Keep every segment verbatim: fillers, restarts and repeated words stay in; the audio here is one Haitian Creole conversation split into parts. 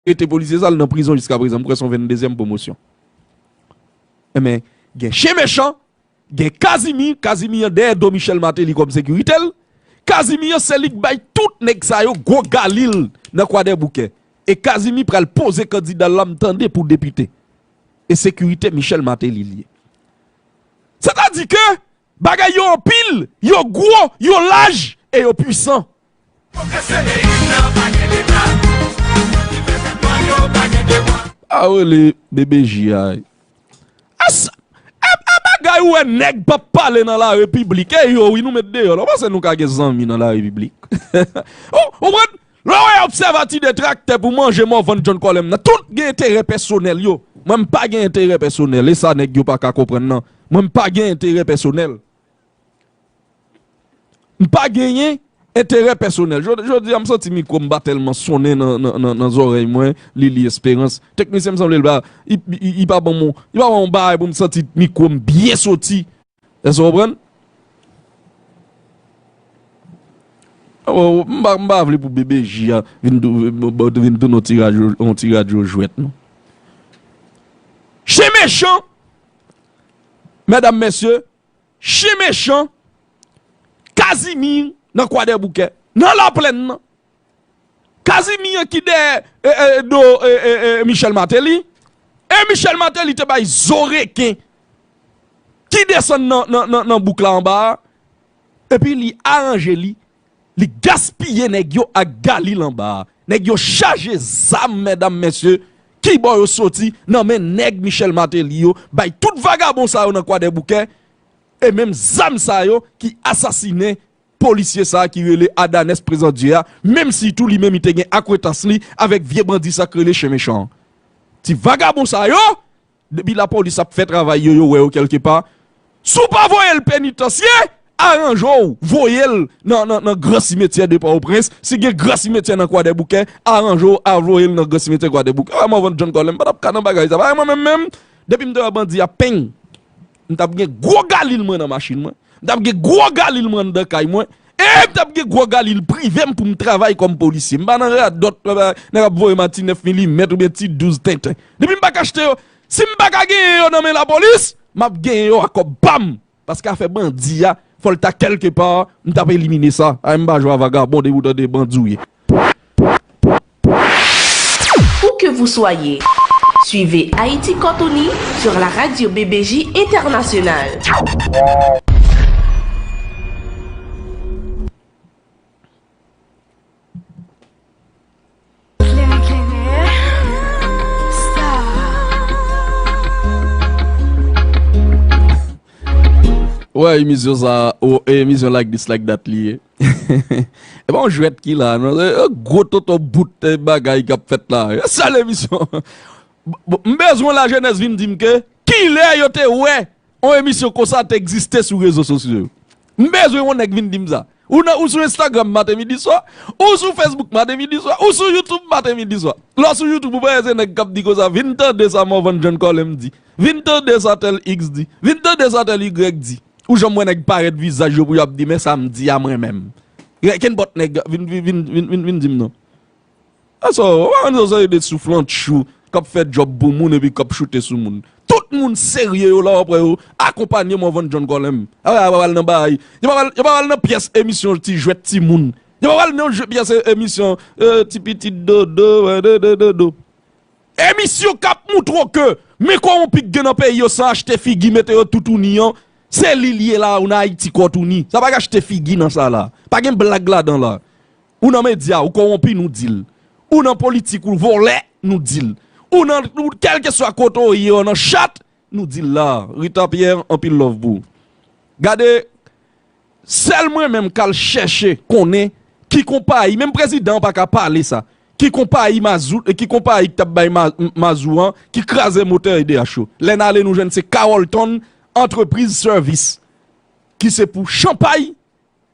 rete polisye sa, l nan prizon jiskaprezan. M kwè se yon venndezyèm pwomosyon. Enben, gen chen mechan, gen Kazimi, Kazimi an dèyè do Michel Martelly kòm sekirite l. Kazimi an se li k bay tout nèg sa yo gwo galil nan Kwadèboukè. E Kazimi pral poze kandida l la, m tande, pou depite. E sekirite Michel Martelly li ye. Sètadi ke bagay yo anpil, yo gwo, yo laj e yo pwisan. A rele B B J a. As, e, e bagay ou wè nèg p ap pale nan larepiblik. E yo, wi, nou met deyò la. Ou panse nou ka gen zanmi nan larepiblik? Ou, ou konprann? Lè w wè y ap sèvi a ti detraktè pou manje Morvan John Colem nan, tout gen enterè pèsonèl yo. Mwen, m pa gen enterè pèsonèl. E sa nèg yo pa ka konprann nan. Mwen, m pa gen enterè pèsonèl. M pa genyen enterè pèsonèl. Jodi, jodi a, m santi mikwo m pa tèlman sonnen nan, nan, nan, nan zòrèy mwen, Lili Esperans. Teknisyen m sanble l pa, li, li, li pa ban m, li pa ban m yon bagay pou m santi mikwo m byen soti. Èske w konprann? M pa, m pa vle pou B B J a vin tou, vin tounen yon ti radyo, yon ti radyo jwèt, non. Chen mechan, medam, mesye, chen mechan, Kazimi nan Kwadèboukè, nan Laplèn nan. Kazimi an ki dèyè, e, e, do, e, e, e, Michel Martelly. E Michel Martelly te bay zo reken ki desann nan, nan, nan, nan bouk la anba a. Epi li aranje li, li gaspiye nèg yo ak galil anba a. Nèg yo chaje zam, medam, mesye, ki bò yo soti nan men nèg Michel Martelly yo, bay tout vagabon sa yo nan Kwadèboukè, e menm zam sa yo ki asasinen polisye sa a ki rele Adanès Prezandye a, menm si tou li menm li te gen akwentans li avèk vye bandi sa k rele chen mechan an. Ti vagabon sa yo, depi lapolis ap fè travay yo, yo wè yo kèlkepa, si w pa voye l penitansye, aranje w voye l nan, nan, nan gran simetyè de Pòtoprens. Si gen gran simetyè nan Kwadèboukè, aranje w al voye l nan gran simetyè Kwadèboukè. Wè, Morvan John Colem pa t ap ka nan bagay sa. Bagay mwen menm, menm, depi m te wè bandi ap peng, m t ap gen gwo galil mwen nan machin mwen. M t ap gen gwo galil mwen anndan kay mwen. E m t ap gen gwo galil prive m pou m travay kòm polisye. M pa nan radòt, nèg ap voye m a ti nèf milimèt oubyen ti douz tenten. Depi m pa ka achte yo, si m pa ka genyen yo nan men lapolis, m ap genyen yo a kòb pa m. Paske afè bandi a, fò l ta kèlkepa, m t ap elimine sa. A, m pa jwe a vagabon, depi w tande bandi w ye. Où que vous soyez, suivez Haïti Cortoni sur la radio B B J Internationale. Wè, emisyon sa, o, e emisyon Like This Like That li ye. E pa yon jwèt ki la, non. E, e gwo tonton bout, e, bagay k ap fèt la. E sèl emisyon. Bon, m bezwen lajenès vin di m ke kilè yo te wè yon emisyon konsa te egziste sou rezo sosyo yo. M bezwen yon nèg vin di m sa. Ou nan, ou sou Instagram maten, midi, swa, ou sou Facebook maten, midi, swa, ou sou YouTube maten, midi, swa. Lè w sou YouTube, ou pa wè se nèg k ap di konsa, vin tande sa Morvan John Colem di. Vin tande sa tèl X di. Vin tande sa tèl Y di. Ou janm wè nèg parèt vizaj yo pou y ap di, men sa m di a mwen menm. Kenpòt nèg, vin, vin, vin, vin, vin, vin di m non. Asa, w pa konn sa se de souflantchou k ap fè djòb pou moun epi k ap choute sou moun. Tout moun serye yo la, w ap wè yo akonpanye Morvan John Colem. A, yo pa pral nan bagay. Yo pa pral, yo pa pral nan pyès emisyon ti jwèt timoun. Yo pa pral nan jwe, pyès e-, emisyon, e, ti pitit dodo, e, dodo, dodo. Emisyon k ap moutre w ke men kowonpi k gen nan peyi yo san achte figi, mete yo toutouni an, se li l ye la, ou nan Ayiti kòtouni. Sa pa gen achte figi nan sa la. Pa gen blag ladan la. Ou nan medya, ou kowonpi, nou di l. Ou nan politik, ou vòlè, nou di l. Ou nan, ou, kèlkeswa kote w ye, ou nan chat, nou di l la. Rita Pierre, anpil love pou ou. Gade, sèl mwen menm k al chèche konnen ki konpayi, menm prezidan an pa ka pale sa, ki konpayi mazou, ki konpayi k t ap bay ma-, mazou an, ki kraze motè E D H yo. Lè n ale, nou jwenn se Carrollton Entreprise Service, ki se pou Chanpay,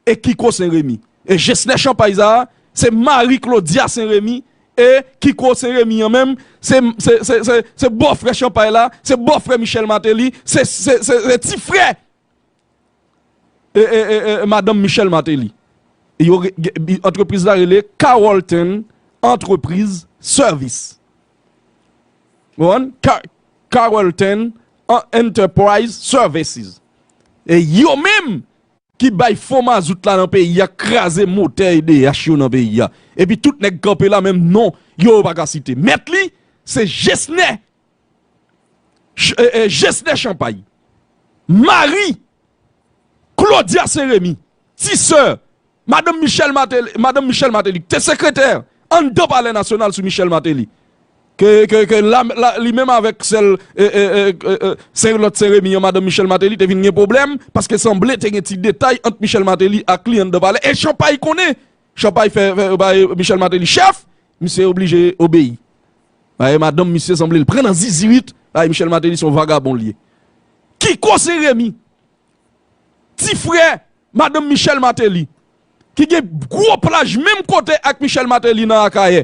e Kiko Sen Remi. E Jesnè Chanpay sa a, se mari Claudia Sen Remi, e Kiko Sen Remi an menm, se, se, se, se, se bòfrè Chanpay la, se bòfrè Michel Martelly, se, se, se, se ti frè, e, e, e, e, madanm Michel Martelly. E yo re-, ge-, bi-, antrepriz la rele Carrollton Entreprise Service. Ou konprann? Carrollton Enterprise Services. E yo menm ki bay fon mazout la nan peyi a, kraze motè E D H yo nan peyi a. Epi tout nèg kanpe la, menm non yo, yo pa ka site. Mèt li, se Jesnè, Jesnè Chanpay. Mari, Claudia Saint-Remy, ti sè, madanm Michel Martelly, madanm Michel Martelly, ki te sekretè anndan Palè Nasyonal sou Michel Martelly. Ke, ke, ke la, la, li menm avèk sèl, e, e, e, e, e, Sen, lòt Sen Remi an, madanm Michel Martelly, te vin gen pwoblèm, paske sanble te gen ti detay ant Michel Martelly ak li anndan palè. E Chanpay konnen, Chanpay fè, fè, bay Michel Martelly chèf, misye oblije obeyi. Bay madanm misye sanble l pran nan zizirit, bay Michel Martelly se yon vagabon li ye. Kiko Sen Remi, ti frè madanm Michel Martelly, ki gen gwo plaj menm kote ak Michel Martelly nan Akayè.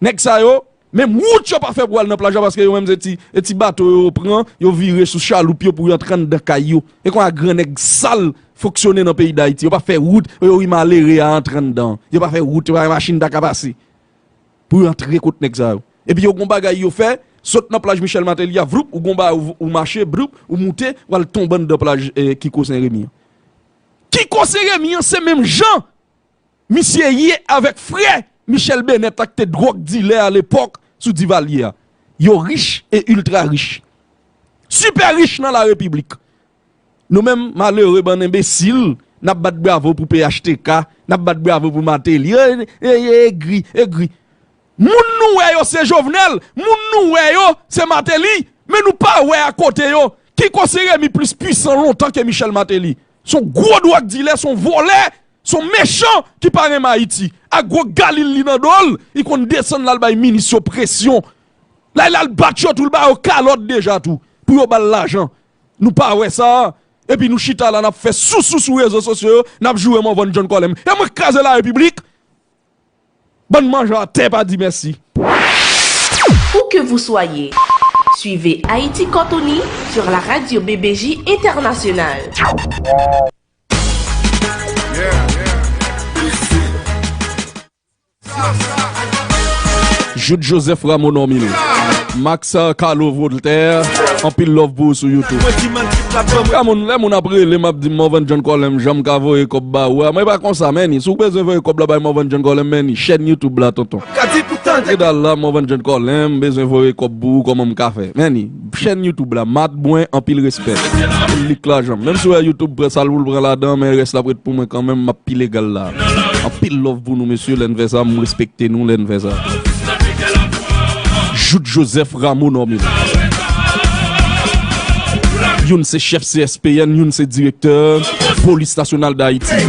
Nèg sa yo, menm wout yo pa fè pou al nan plaj la, paske yo menm se ti, e ti bato yo pran, yo vire sou chaloup yo pou yo antre anndan kay yo. E konsa gran nèg sal fonksyone nan peyi Dayiti. Yo pa fè wout, yo ri malere a antre anndan. Yo pa fè wout, yo pa gen machin ta ka pase pou yo antre kot nèg sa yo. Epi yo gon bagay yo fè, sot nan plaj Michel Martelly a, vloup, ou gon bagay ou, ou mache, bloup, ou moute, ou al tonbe anndan plaj, eh, Kiko Sen Remi an. Kiko Sen Remi an, se menm jan misye ye avèk frè Michel Bennett la ki te dwòg dilè alepòk sou Divalye a. Yo rich e iltra rich. Sipè rich nan la repiblik. Nou menm, malere, bann enbesil, n ap bat bravo pou P H T K, n ap bat bravo pou Martelly. E, e, e, egri, egri. Moun nou wè yo se Jovenel, moun nou wè yo se Martelly, men nou pa wè akote yo. Kiko Sen Remi plis pwisan lontan ke Michel Martelly. Se yon gwo dwòg dilè, se yon vòlè, se yon mechan ki pa renmen Ayiti. Ak gwo galil li nan do l, li konn desann l al bay minis yo presyon. La, l al bat yo tou, l ba yo kalòt deja tou, pou yo ba l lajan. Nou pa wè sa, epi nou chita la, n ap fè sousou sou rezo sosyo yo, n ap joure Morvan John Colem. E mwen k kraze la repiblik. Bann manje atè pa di mèsi. Où que vous soyez, suivez Haïti Cortoni sur la radio B B J Internationale. Jude Joseph Rameau Normil, Max Carlo Voltaire, anpil love pou ou sou YouTube. Ka moun, lè moun ap rele m ap di m Morvan John Colem, jan m ka voye kòb ba ou a, mwen pa konsa, menni. Si w bezwen voye kòb la bay Morvan John Colem, menni, chèn YouTube la, tonton. Medal la, Morvan John Colem, m bezwen voye kòb pou ou, kòman m ka fè? Menni, chèn YouTube la, Mat Bwen, anpil respè. Anpil lik lajan. Menm si w wè YouTube pran sa l pou l pran ladan, men rès la ap ret pou mwen kanmenm, m ap pi legal la. Anpil love pou nou, mesye, lè n fè sa, m respekte nou, lè n fè sa. Jude Joseph Rameau Normil. Youn se chèf C S P N, youn se direktè Polis Nasyonal Dayiti.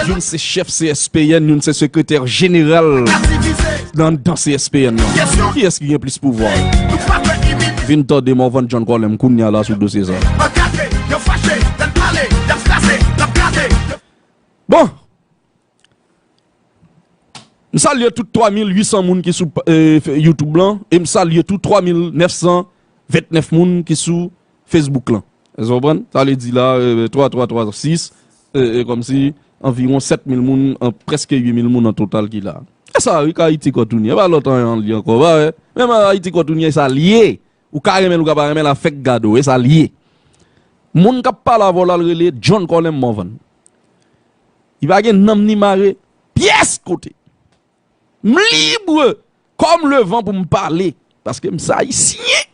Youn se chèf C S P N, youn se sekretè jeneral nan, nan C S P N nan. Kiyès ki gen plis pouvwa? Vin tande Morvan John Colem kounye a la sou dosye sa. Bon, M salye tout twa mil uit san moun ki sou, eh, YouTube lan, e m salye tout twa mil nèf san vennèf moun ki sou Facebook lan. Èske w konprann? Sa vle di la, eh, twa twa twa sis, eh, eh, kòmsi anviwon sèt mil moun, an, prèske uit mil moun an total ki la. E sa, wi, k Ayiti Kòtouni. E pa lòt anyen li ankò, pa vre? Menm Ayiti Kòtouni, e sa l ye. Ou ka renmen l, ou ka pa renmen l, a fèk gade w, e sa l ye. Moun k ap pale avè w la, l rele John Colem Morvan. Li pa gen nanm ni mare pyès kote. M lib comme le vent pou m pale, paske m se ayisyen,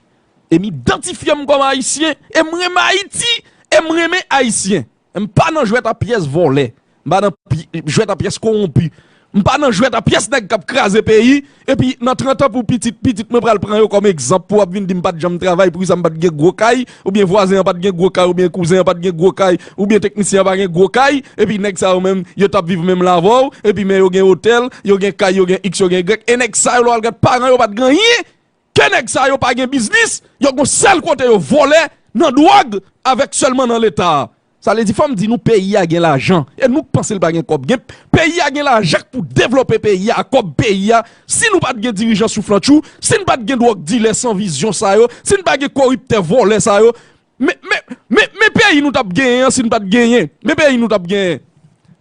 e m idantifye m kòm ayisyen, e m renmen Ayiti, e m renmen ayisyen. M pa nan jwèt a pyès vòlè, m pa nan pi-, jwèt a pyès kowonpi. M pa nan jwèt a pyès nèg k ap kraze peyi. Epi nan trant an pou pitit, pitit mwen pral pran yo kòm egzanp pou w ap vin di m pa t janm travay, poukisa m pa t gen gwo kay, oubyen vwazen an pa t gen gwo kay, oubyen kouzen an pa t gen gwo kay, oubyen teknisyen an pa gen gwo kay, epi nèg sa yo menm, yo t ap viv menm jan avè w, epi men yo gen otèl, yo gen kay, yo gen iks, yo gen igrèk, e nèg sa yo lè w al gad paran yo pa t gen anyen, ke nèg sa yo pa gen biznis, yo gon sèl kote yo vòlè, nan dwòg, avèk sèlman nan leta a. Sa vle di, fò m di nou, peyi a gen lajan. E nou k panse l pa gen kòb. Gen, peyi a gen lajan k pou devlope peyi a, ak kòb peyi a. Si nou pa t gen dirijan souflantchou, si n pa t gen dwòg dilè san vizyon sa yo, si n pa gen koriptè vòlè sa yo, men, men, men, men peyi nou t ap genyen an, si n pa t genyen, men peyi nou t ap genyen.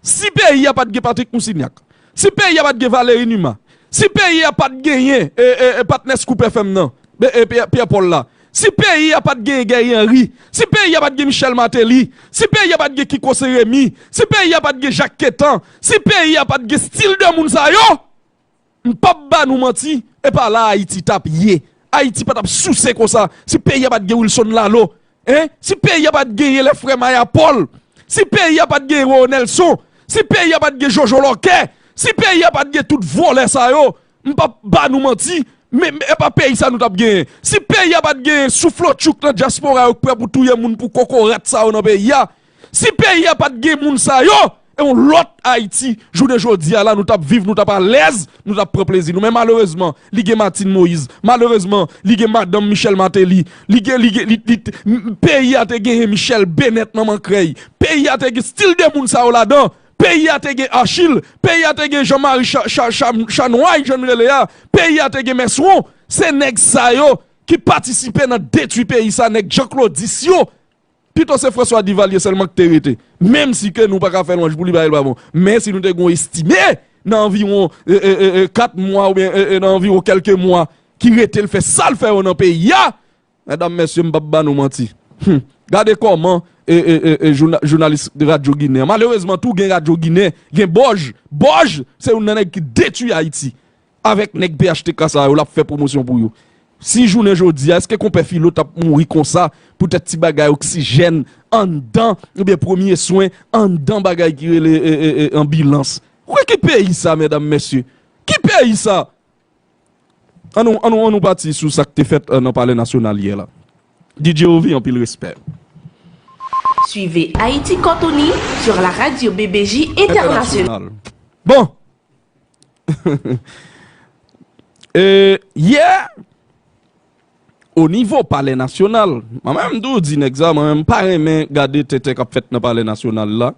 Si peyi a pa t gen Patrick Moussignac, si peyi a pa t gen Valéry Numa, si peyi a pa t genyen, e, e, e, patnè Scoop F M nan, Be- e, Pyè, Pyè Pòl la, si peyi a pa t gen Guerrier Henry, si peyi a pa t gen Michel Martelly, si peyi a pa t gen Kiko Saint-Remy, si peyi a pa t gen Jacques Quentin, si peyi a pa t gen stil de moun sa yo, m p ap ba nou manti, e pa la Ayiti t ap ye. Ayiti pa t ap souse konsa si peyi a pa t gen Wilson Lalo. Hein? Si peyi a pa t genyen lè frè Maya Paul, si peyi a pa t genyen Roro Nelson, si peyi a pa t gen Jojo Lòkè, si peyi a pa t gen tout vòlè sa yo, m p ap ba nou manti, men e pa peyi sa nou t ap genyen. Si peyi a pa t genyen souflotchouk nan dyaspora yo k prè pou touye moun pou kokorat sa yo nan peyi a, si peyi a pa t gen moun sa yo, e yon lòt Ayiti, jounen jodi a la, nou t ap viv, nou t ap alèz, nou t ap pran plezi nou. Men malerezman, li gen Martine Moïse. Malerezman, li gen madanm Michel Martelly. Li gen, li gen, li, li, m- peyi a te genyen Michèle Bennett, manman krèy. Peyi a te gen stil de moun sa yo ladan. Peyi a te gen Achille. Peyi a te gen Jean-Marie Cha, Cha, Cha, Chanway, jan n rele a. Peyi a te gen Mèswon. Se nèg sa yo ki patisipe nan detwi peyi sa, nèg Jean Claudis yo. Pito se François Duvalier sèlman ki te rete. Menm si ke nou pa ka fè lwanj pou li, bagay li pa bon. Men si nou te gon estime nan anviwon e, e, e, e, kat mwa oubyen e, e, nan anviwon kèlke mwa ki rete l fè sa l fè yo nan peyi a, medam, mesye, m p ap ba nou manti. Hmm. Gade kòman e, e, e, e, jouna- jounalis Radyo Ginen. Malerezman, tou gen Radyo Ginen, gen Bòj. Bòj, se youn nan nèg ki detwi Ayiti. Avèk nèg P H T K sa yo, l ap fè pwomosyon pou yo. Si jounen jodi a, èske konpè Filo t ap mouri konsa poutèt ti bagay oksijèn anndan, oubyen premye swen anndan bagay ki rele e, e, e, anbilans? Ou kwè ki peyi sa, medam, mesye? Ki peyi sa? Annou, annou, annou pati sou sa k te fèt e, nan Palè Nasyonal yè la. D J Ovi, anpil respè. Suivez Haïti Cortoni sur la radio B B J International. Bon, E, yè, o nivo Palè Nasyonal, mwen menm m toujou di nèg sa, mwen menm m pa renmen gade tenten k ap fèt nan Palè Nasyonal la.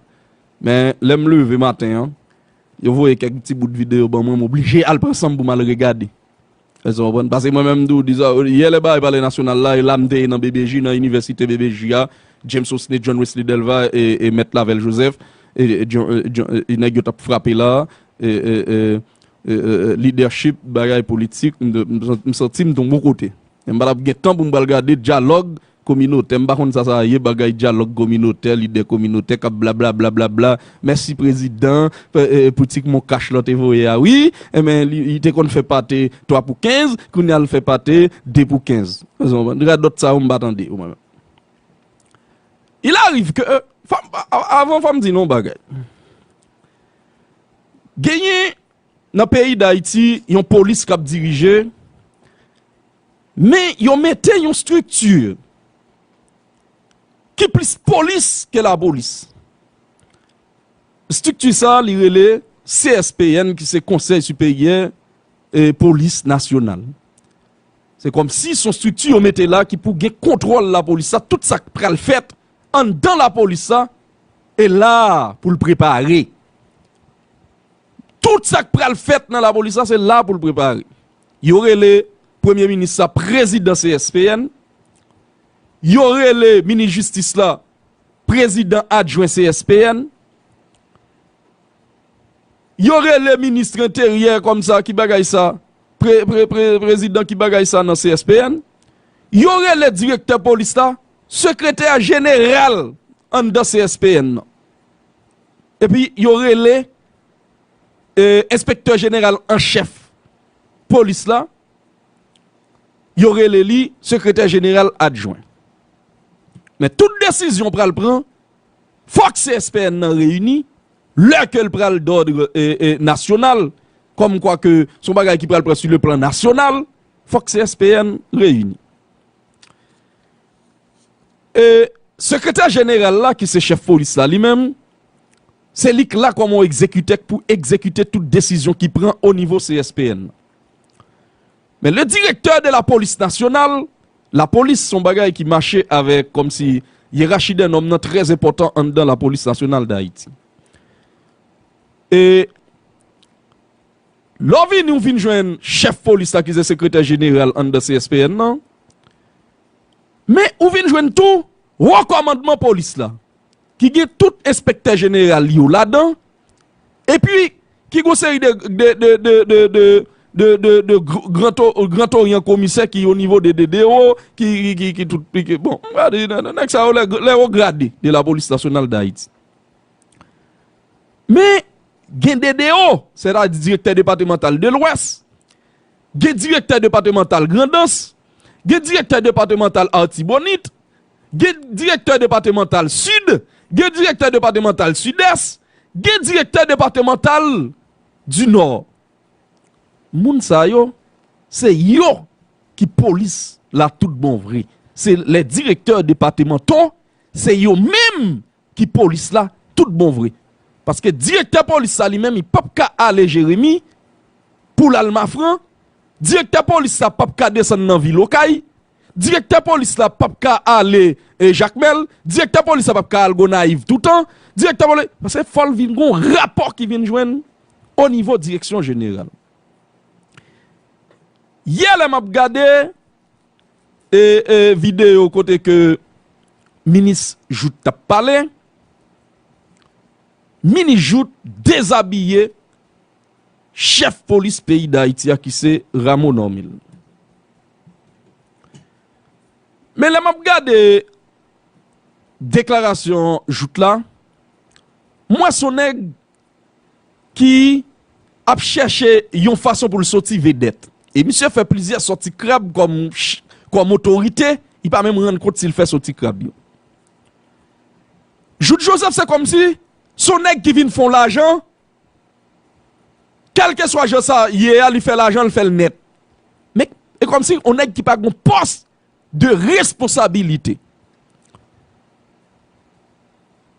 Men lè m leve maten an, yo voye kèk ti bout videyo ban mwen, m oblije al pran san m pou m al regade. Èske w konprann? Paske mwen menm m toujou di sa, yè lè bagay Palè Nasyonal la, e la m te ye nan B B J, nan inivèsite B B J a, James Osner, John Wesley Delva e, e Mèt Lavelle Joseph, e, e, John- e, John- e, nèg yo t ap frape la, e, e, e, e, e, e, leadership, bagay politik, m, m, m santi m t yon bon kote. M pa t ap gen tan pou m pral gade dyalòg kominotè. M pa konn sa sa ye, bagay dyalòg kominotè, lidè kominotè k ap blabla, blabla, bla. Mèsi prezidan, e, e, politik mon kach lan te voye a, wi. Enben, li, li te konn fè pate twa pou kenz, kounye a l fè pate de pou kenz. Radòt sa yo m pa tande yo, mwen menm. Il arrive que, fò m- a- a- avan fò m di nou yon bagay. Genyen nan peyi Dayiti yon polis k ap dirije, men yo mete yon estrikti ki plis polis ke lapolis. Estrikti sa a, li rele C S P N, ki se Konsèy Siperyè e Polis Nasyonal. Se kòmsi se yon estrikti yo mete la ki pou gen kontwòl lapolis la, tout sa k pral fèt anndan lapolis la, e la pou l prepare. Tout sa k pral fèt nan lapolis la, se la pou l prepare. Yo rele premye minis la prezidan C S P N. Yo rele minis jistis la prezidan adjwen C S P N. Yo rele minis enteryè kòmsa, ki bagay sa? Pre, pre, pre, prezidan, ki bagay sa nan C S P N? Yo rele direktè polis la sekretè jeneral anndan C S P N nan. Epi yo rele e, enspektè jeneral an chèf polis la, yo rele li sekretè jeneral adjwen. Men tout desizyon pral pran, fòk C S P N nan reyini, lè ke l pral d'ordre e, e, nasyonal, kòmkwa ke se yon bagay ki pral pran sou le plan nasyonal, fòk C S P N reyini. E sekretè jeneral la, ki se chèf polis la li menm, se li k la kòm yon egzekitè k pou egzekite tout desizyon ki pran o nivo C S P N nan. Men le directeur de la police nationale, lapolis se yon bagay ki mache avèk kòmsi yerachi dè nòm nan trè enpòtan anndan lapolis nasyonal Dayiti. E lè w vini, w vin jwenn chèf polis la ki se sekretè jeneral anndan C S P N nan. Men ou vin jwenn tou wo kòmandman polis la, ki gen tout enspektè jeneral yo ladan, epi ki gen yon seri de, de, de, de, de, de, de, de, de Gr- Grand, O- Grand Orient komisè ki o nivo de D D O, ki, ki, ki, ki tout, ki, bon, m gade, nè- nè- nèg sa yo, lè, lè wo grade de la polis nasyonal d Ayiti. Men, gen D D O, sètadi direktè depatemantal de Lwès, gen direktè depatemantal Grandans, gen direktè depatemantal Artibonit, gen direktè depatemantal Sid, gen direktè depatemantal Sidès, gen direktè depatemantal di Nò. Moun sa yo, se yo ki polis la tout bon vre. Se les directeurs départementaux, se yo menm ki polis la tout bon vre. Paske direktè polis sa li menm, li p ap ka ale Jeremi pou l al Mafran. Direktè polis la p ap ka desann nan vil Okay. Direktè polis la p ap ka ale e, Jakmèl. Direktè polis la p ap ka al Gonayiv toutan. Direktè polis, paske fò l vin gon rapò ki vin jwenn o nivo direksyon jeneral. Yè lè m ap gade e, e, videyo kote ke minis Jouthe t ap pale, minis Jouthe dezabiye chèf polis peyi Dayiti a ki se Rameau Normil. Men lè m ap gade deklarasyon Jouthe la, m wè se yon nèg ki ap chèche yon fason pou l soti vedèt. E misye fè plizyè sòti krab kòm, kòm otorite, li pa menm rann kont si l fè sòti krab yo. Jouthe Joseph se kòmsi se yon nèg ki vin fè yon lajan, kèlkeswa jan sa ye a, li fè lajan, li fè l nèt. Men e kòmsi yon nèg ki pa gen pòs de responsabilite.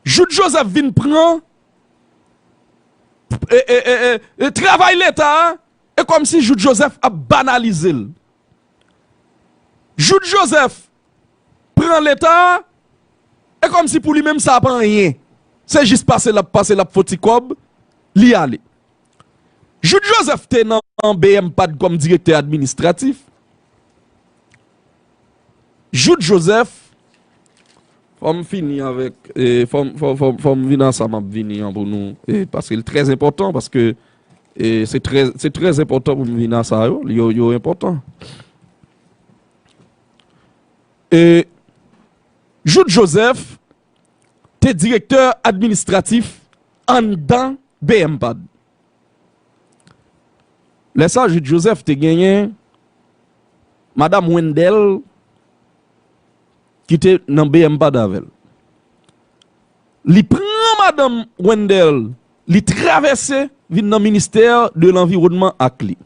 Jouthe Joseph vin pran e, e, e, e, e travay Leta a, e kòmsi Jouthe Joseph ap banalize l. Jouthe Joseph pran Leta a, e kòmsi pou li menm sa pa anyen. Se jis pase l ap pase, l ap fè ti kòb, li ale. Jouthe Joseph te nan B M pad kòm direktè administratif. Jouthe Joseph, fò m fini avèk, e, fò m, fò, fò, fò m vin a sa m ap vini an pou nou, e, paske l trè enpòtan, paske, e, se trè, se trè enpòtan pou m vin a sa yo, yo, yo enpòtan. E, Jouthe Joseph te direktè administratif anndan B M pad. Lè sa, Jouthe Joseph te genyen madanm Wendell ki te nan B M pad avè l. Li pran madanm Wendell, li travèse vin nan ministè de lanviwònman ak li.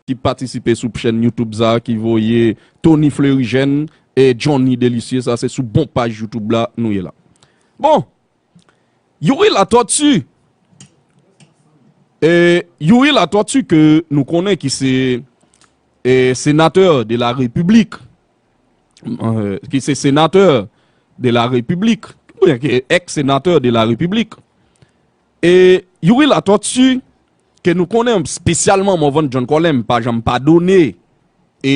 Ki patisipe sou chèn YouTube sa, ki voye Tony Fleurigène e Johnny Delicieux, sa se sou bon paj YouTube la nou ye la. Bon, Youri Latortue, e, Youri Latortue ke nou konnen ki se, e, sénateur de la République, e, ki se sénateur de la République, oubyen ki ex-sénateur de la République. E Youri Latortue, ke nou konnen espesyalman Morvan John Colem, pa janm padone, e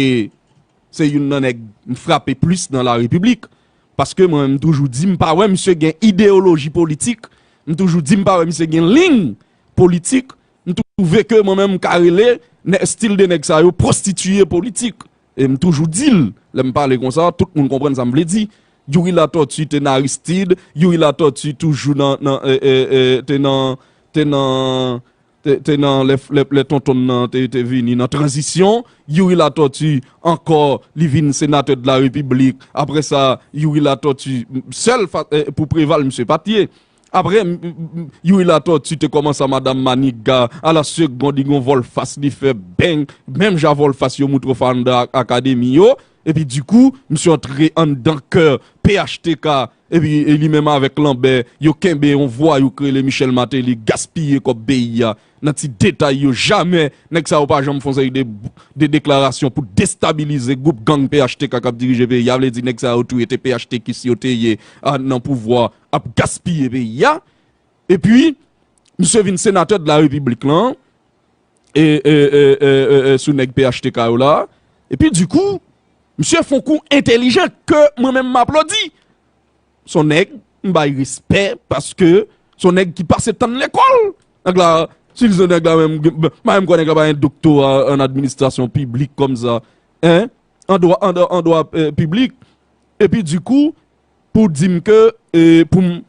se youn nan nèg m frape plis nan la repiblik, paske mwen, m toujou di m pa wè misye gen ideyoloji politik, m toujou di m pa wè misye gen liy politik, m twouve ke mwen menm m ka rele nè- estil de nèg sa yo pwostitiye politik. E m toujou di l, lè m pale konsa, tout moun konprann sa m vle di. Youri Latortue te nan Aristide, Youri Latortue toujou nan, nan, e, e, e, te nan, te nan, te, te nan lè, lè, lè tonton nan te, te vini nan tranzisyon. Youri Latortue ankò, li vin senatè de la repiblik. Apre sa, Youri Latortue, sèl fa- e, pou Preval, misye pa t ye. Apre, m- m- m- Youri Latortue te kòmanse a madanm Maniga, a la segonde, li gon vòlfas, li fè beng, menm jan vòlfas yo moutre w fè anndan ak- akademi yo, epi dikou, misye antre anndan kè P H T K, epi e li menm avèk Lambert, yo kenbe yon vwayou k rele Michel Martelly, gaspiye kòb peyi a, nan ti detay yo, jamè, nèg sa yo pa janm fè yon seri de, de deklarasyon pou destabilize gwoup gang P H T K k ap dirije peyi a, vle di nèg sa yo tou yo te P H T K, si yo te ye a, nan pouvwa, ap gaspiye peyi a. Epi, misye vin senatè de la repiblik lan, e, e, e, e, e, e, sou nèg P H T K yo la. Epi, dikou, misye fè yon kou entèlijan ke mwen menm m aplodi. Se yon nèg, m bay respè, paske se yon nèg ki pase tan l lekòl. Nèg la, Si l se nèg la menm, m pa menm kwè nèg la pa gen doktora an administrasyon piblik kòmsa, en, an dwa, an, an dwa, eh, piblik. Epi dikou, pou di m ke, eh, pou m,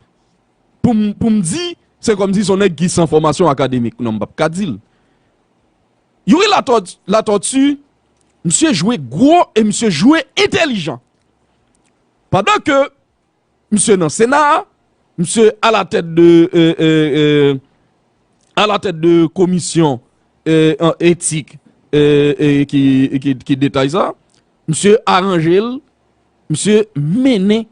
pou m, pou m di, se kòmsi se yon nèg ki san fòmasyon akademik. Non, m p ap ka di l. Youri Lator-, Latortue, misye jwe gwo e misye jwe entèlijan. Pandan ke misye nan Sena a, misye alatèt de, eh, eh, eh, alatèt de komisyon, eh, an etik, eh, eh, ki, ki, ki detay sa, misye aranje l, misye mennen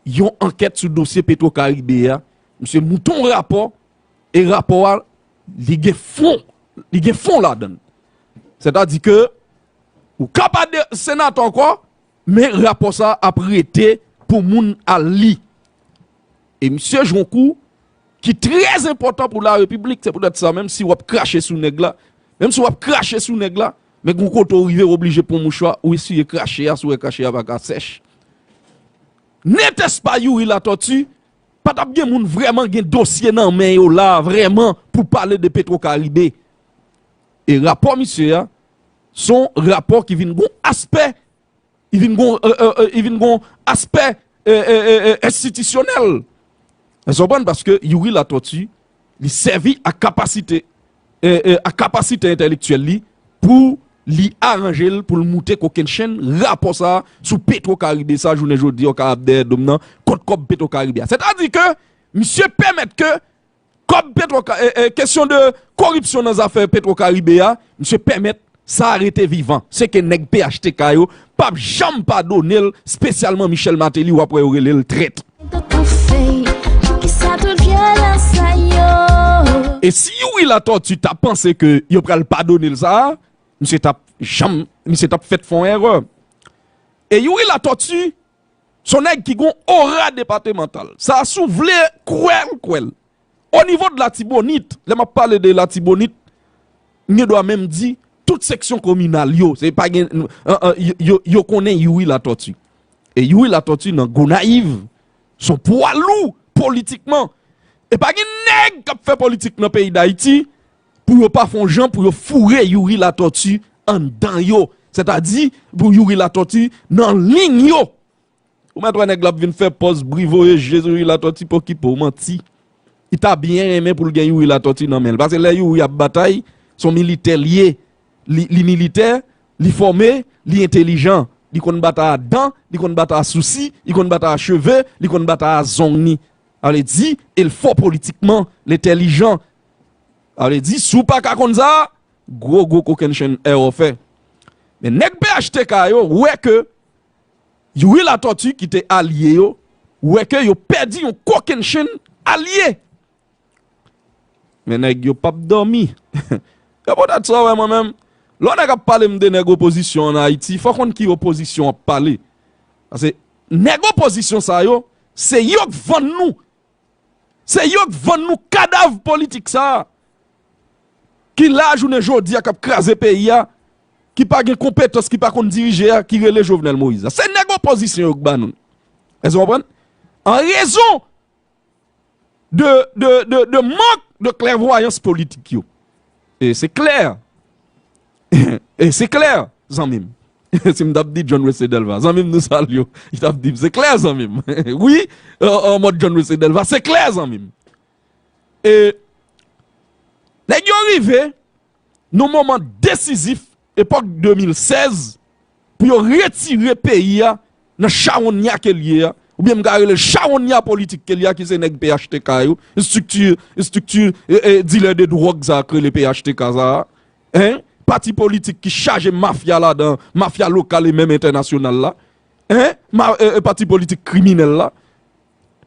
yon ankèt sou dosye Petro Caribe a, misye moute yon rapò, e rapò a, li gen fon, li gen fon ladan l. Sètadi ke ou ka pa de senatè ankò, men rapò sa ap rete pou moun al li. E misye jwe yon kou ki trè enpòtan pou larepiblik. Se poutèt sa, menm si w ap krache sou nèg la, menm si w ap krache sou nèg la, men gon kote w rive, w oblije pran mouchwa, ou eswiye krache a, si w wè krache a pa ka sèch. Nètèspa Youri Latortue, pa t ap gen moun vrèman gen dosye nan men yo la, vrèman, pou pale de Petro Caribe. E rapò misye a, se yon rapò ki vin gon aspè, li vin gon, eh, eh, eh, li vin gon aspè, eh, eh, eh, eh, enstitisyonèl. Èske w konprann? Paske Youri Latortue, li sèvi ak kapasite, eh, eh, ak kapasite entèlektyèl li pou li aranje l, pou l moute kokennchenn rapò sa a sou Petro Caribe sa, jounen jodi a, w ka ap dèyè do m nan, kont kòb Petro Caribe a. Sètadi ke misye pèmèt ke kòb Petro, eh, eh, kesyon de koripsyon nan zafè Petro Caribe a, misye pèmèt sa rete vivan. Se ke nèg P H T K yo p ap janm padone l, espesyalman Michel Martelly, w ap wè yo rele l trèt. E si Youri Latortue ta panse ke yo pral padone l sa a, misye t ap janm, misye t ap fèt fè yon erè. E Youri Latortue, se yon nèg ki gon ora depatèmantal. Sa, si w vle kwè l, kwè l. O nivo de Latibonit, lè m ap pale de Latibonit, m gen dwa menm di tout seksyon kominal yo, se pa gen, an, an, yo, yo, yo konnen Youri Latortue. E Youri Latortue nan Gonayiv, se yon pwa lou politikman. E pa gen nèg k ap fè politik nan peyi Dayiti pou yo pa fè yon jan pou yo foure Youri Latortue anndan yo. Sètadi, pou Youri Latortue nan liy yo. Ou mèt wè nèg la ap vin fè pòz bri voye je sou Youri Latortue, pokipo, manti. Li ta byen renmen pou l gen Youri Latortue nan men l. Paske lè Youri ap batay, se yon militè li ye. Li, li militè, li fòme, li entèlijan. Li konn batay a dan, li konn batay a sousi, li konn batay a cheve, li konn batay a zong li. Sa vle di, e l fò politikman, l entèlijan. Sa vle di, si w pa ka konn sa, gwo, gwo kokennchenn erè w fè. Men nèg P H T K yo wè ke Youri Latortue ki te alye yo, wè ke yo pèdi yon kokennchenn alye. Men nèg yo p ap dòmi. E poutèt sa, w wè mwen menm, lè yon nèg ap pale m de nèg opozisyon ann Ayiti, fò w konn ki opozisyon w ap pale. Paske nèg opozisyon sa yo, se yo k vann nou. Se yo k vann nou kadav politik sa a. Ki la jounen jodi a k ap kraze peyi a, ki pa gen konpetans, ki pa konn dirije a, ki rele Jovenel Moïse la. Se nèg opozisyon yo k ba nou. Èske w konprann? An rezon de, de, de, de mank de klèvwayans politik yo. E se klè. E se klè, zanmi m. Si m t ap di John Wesley Delva, zanmi m, nou salye w, li t ap di m, se klè, zanmi m. Wi, an, an mòd John Wesley Delva, se klè, zanmi m. E nèg yo rive nan moman desizif, epòk de mil sèz, pou yo retire peyi a nan chawonnya ke l ye a, oubyen m ka rele l chawonnya politik ke l ye a, ki se nèg P H T K yo, estrikti, estrikti, e, e, dilè de dwòg sa a k rele P H T K sa a, en, pati politik ki chaje mafya ladan, mafya lokal e menm entènasyonal la, en, ma, e, e, pati politik kriminèl la.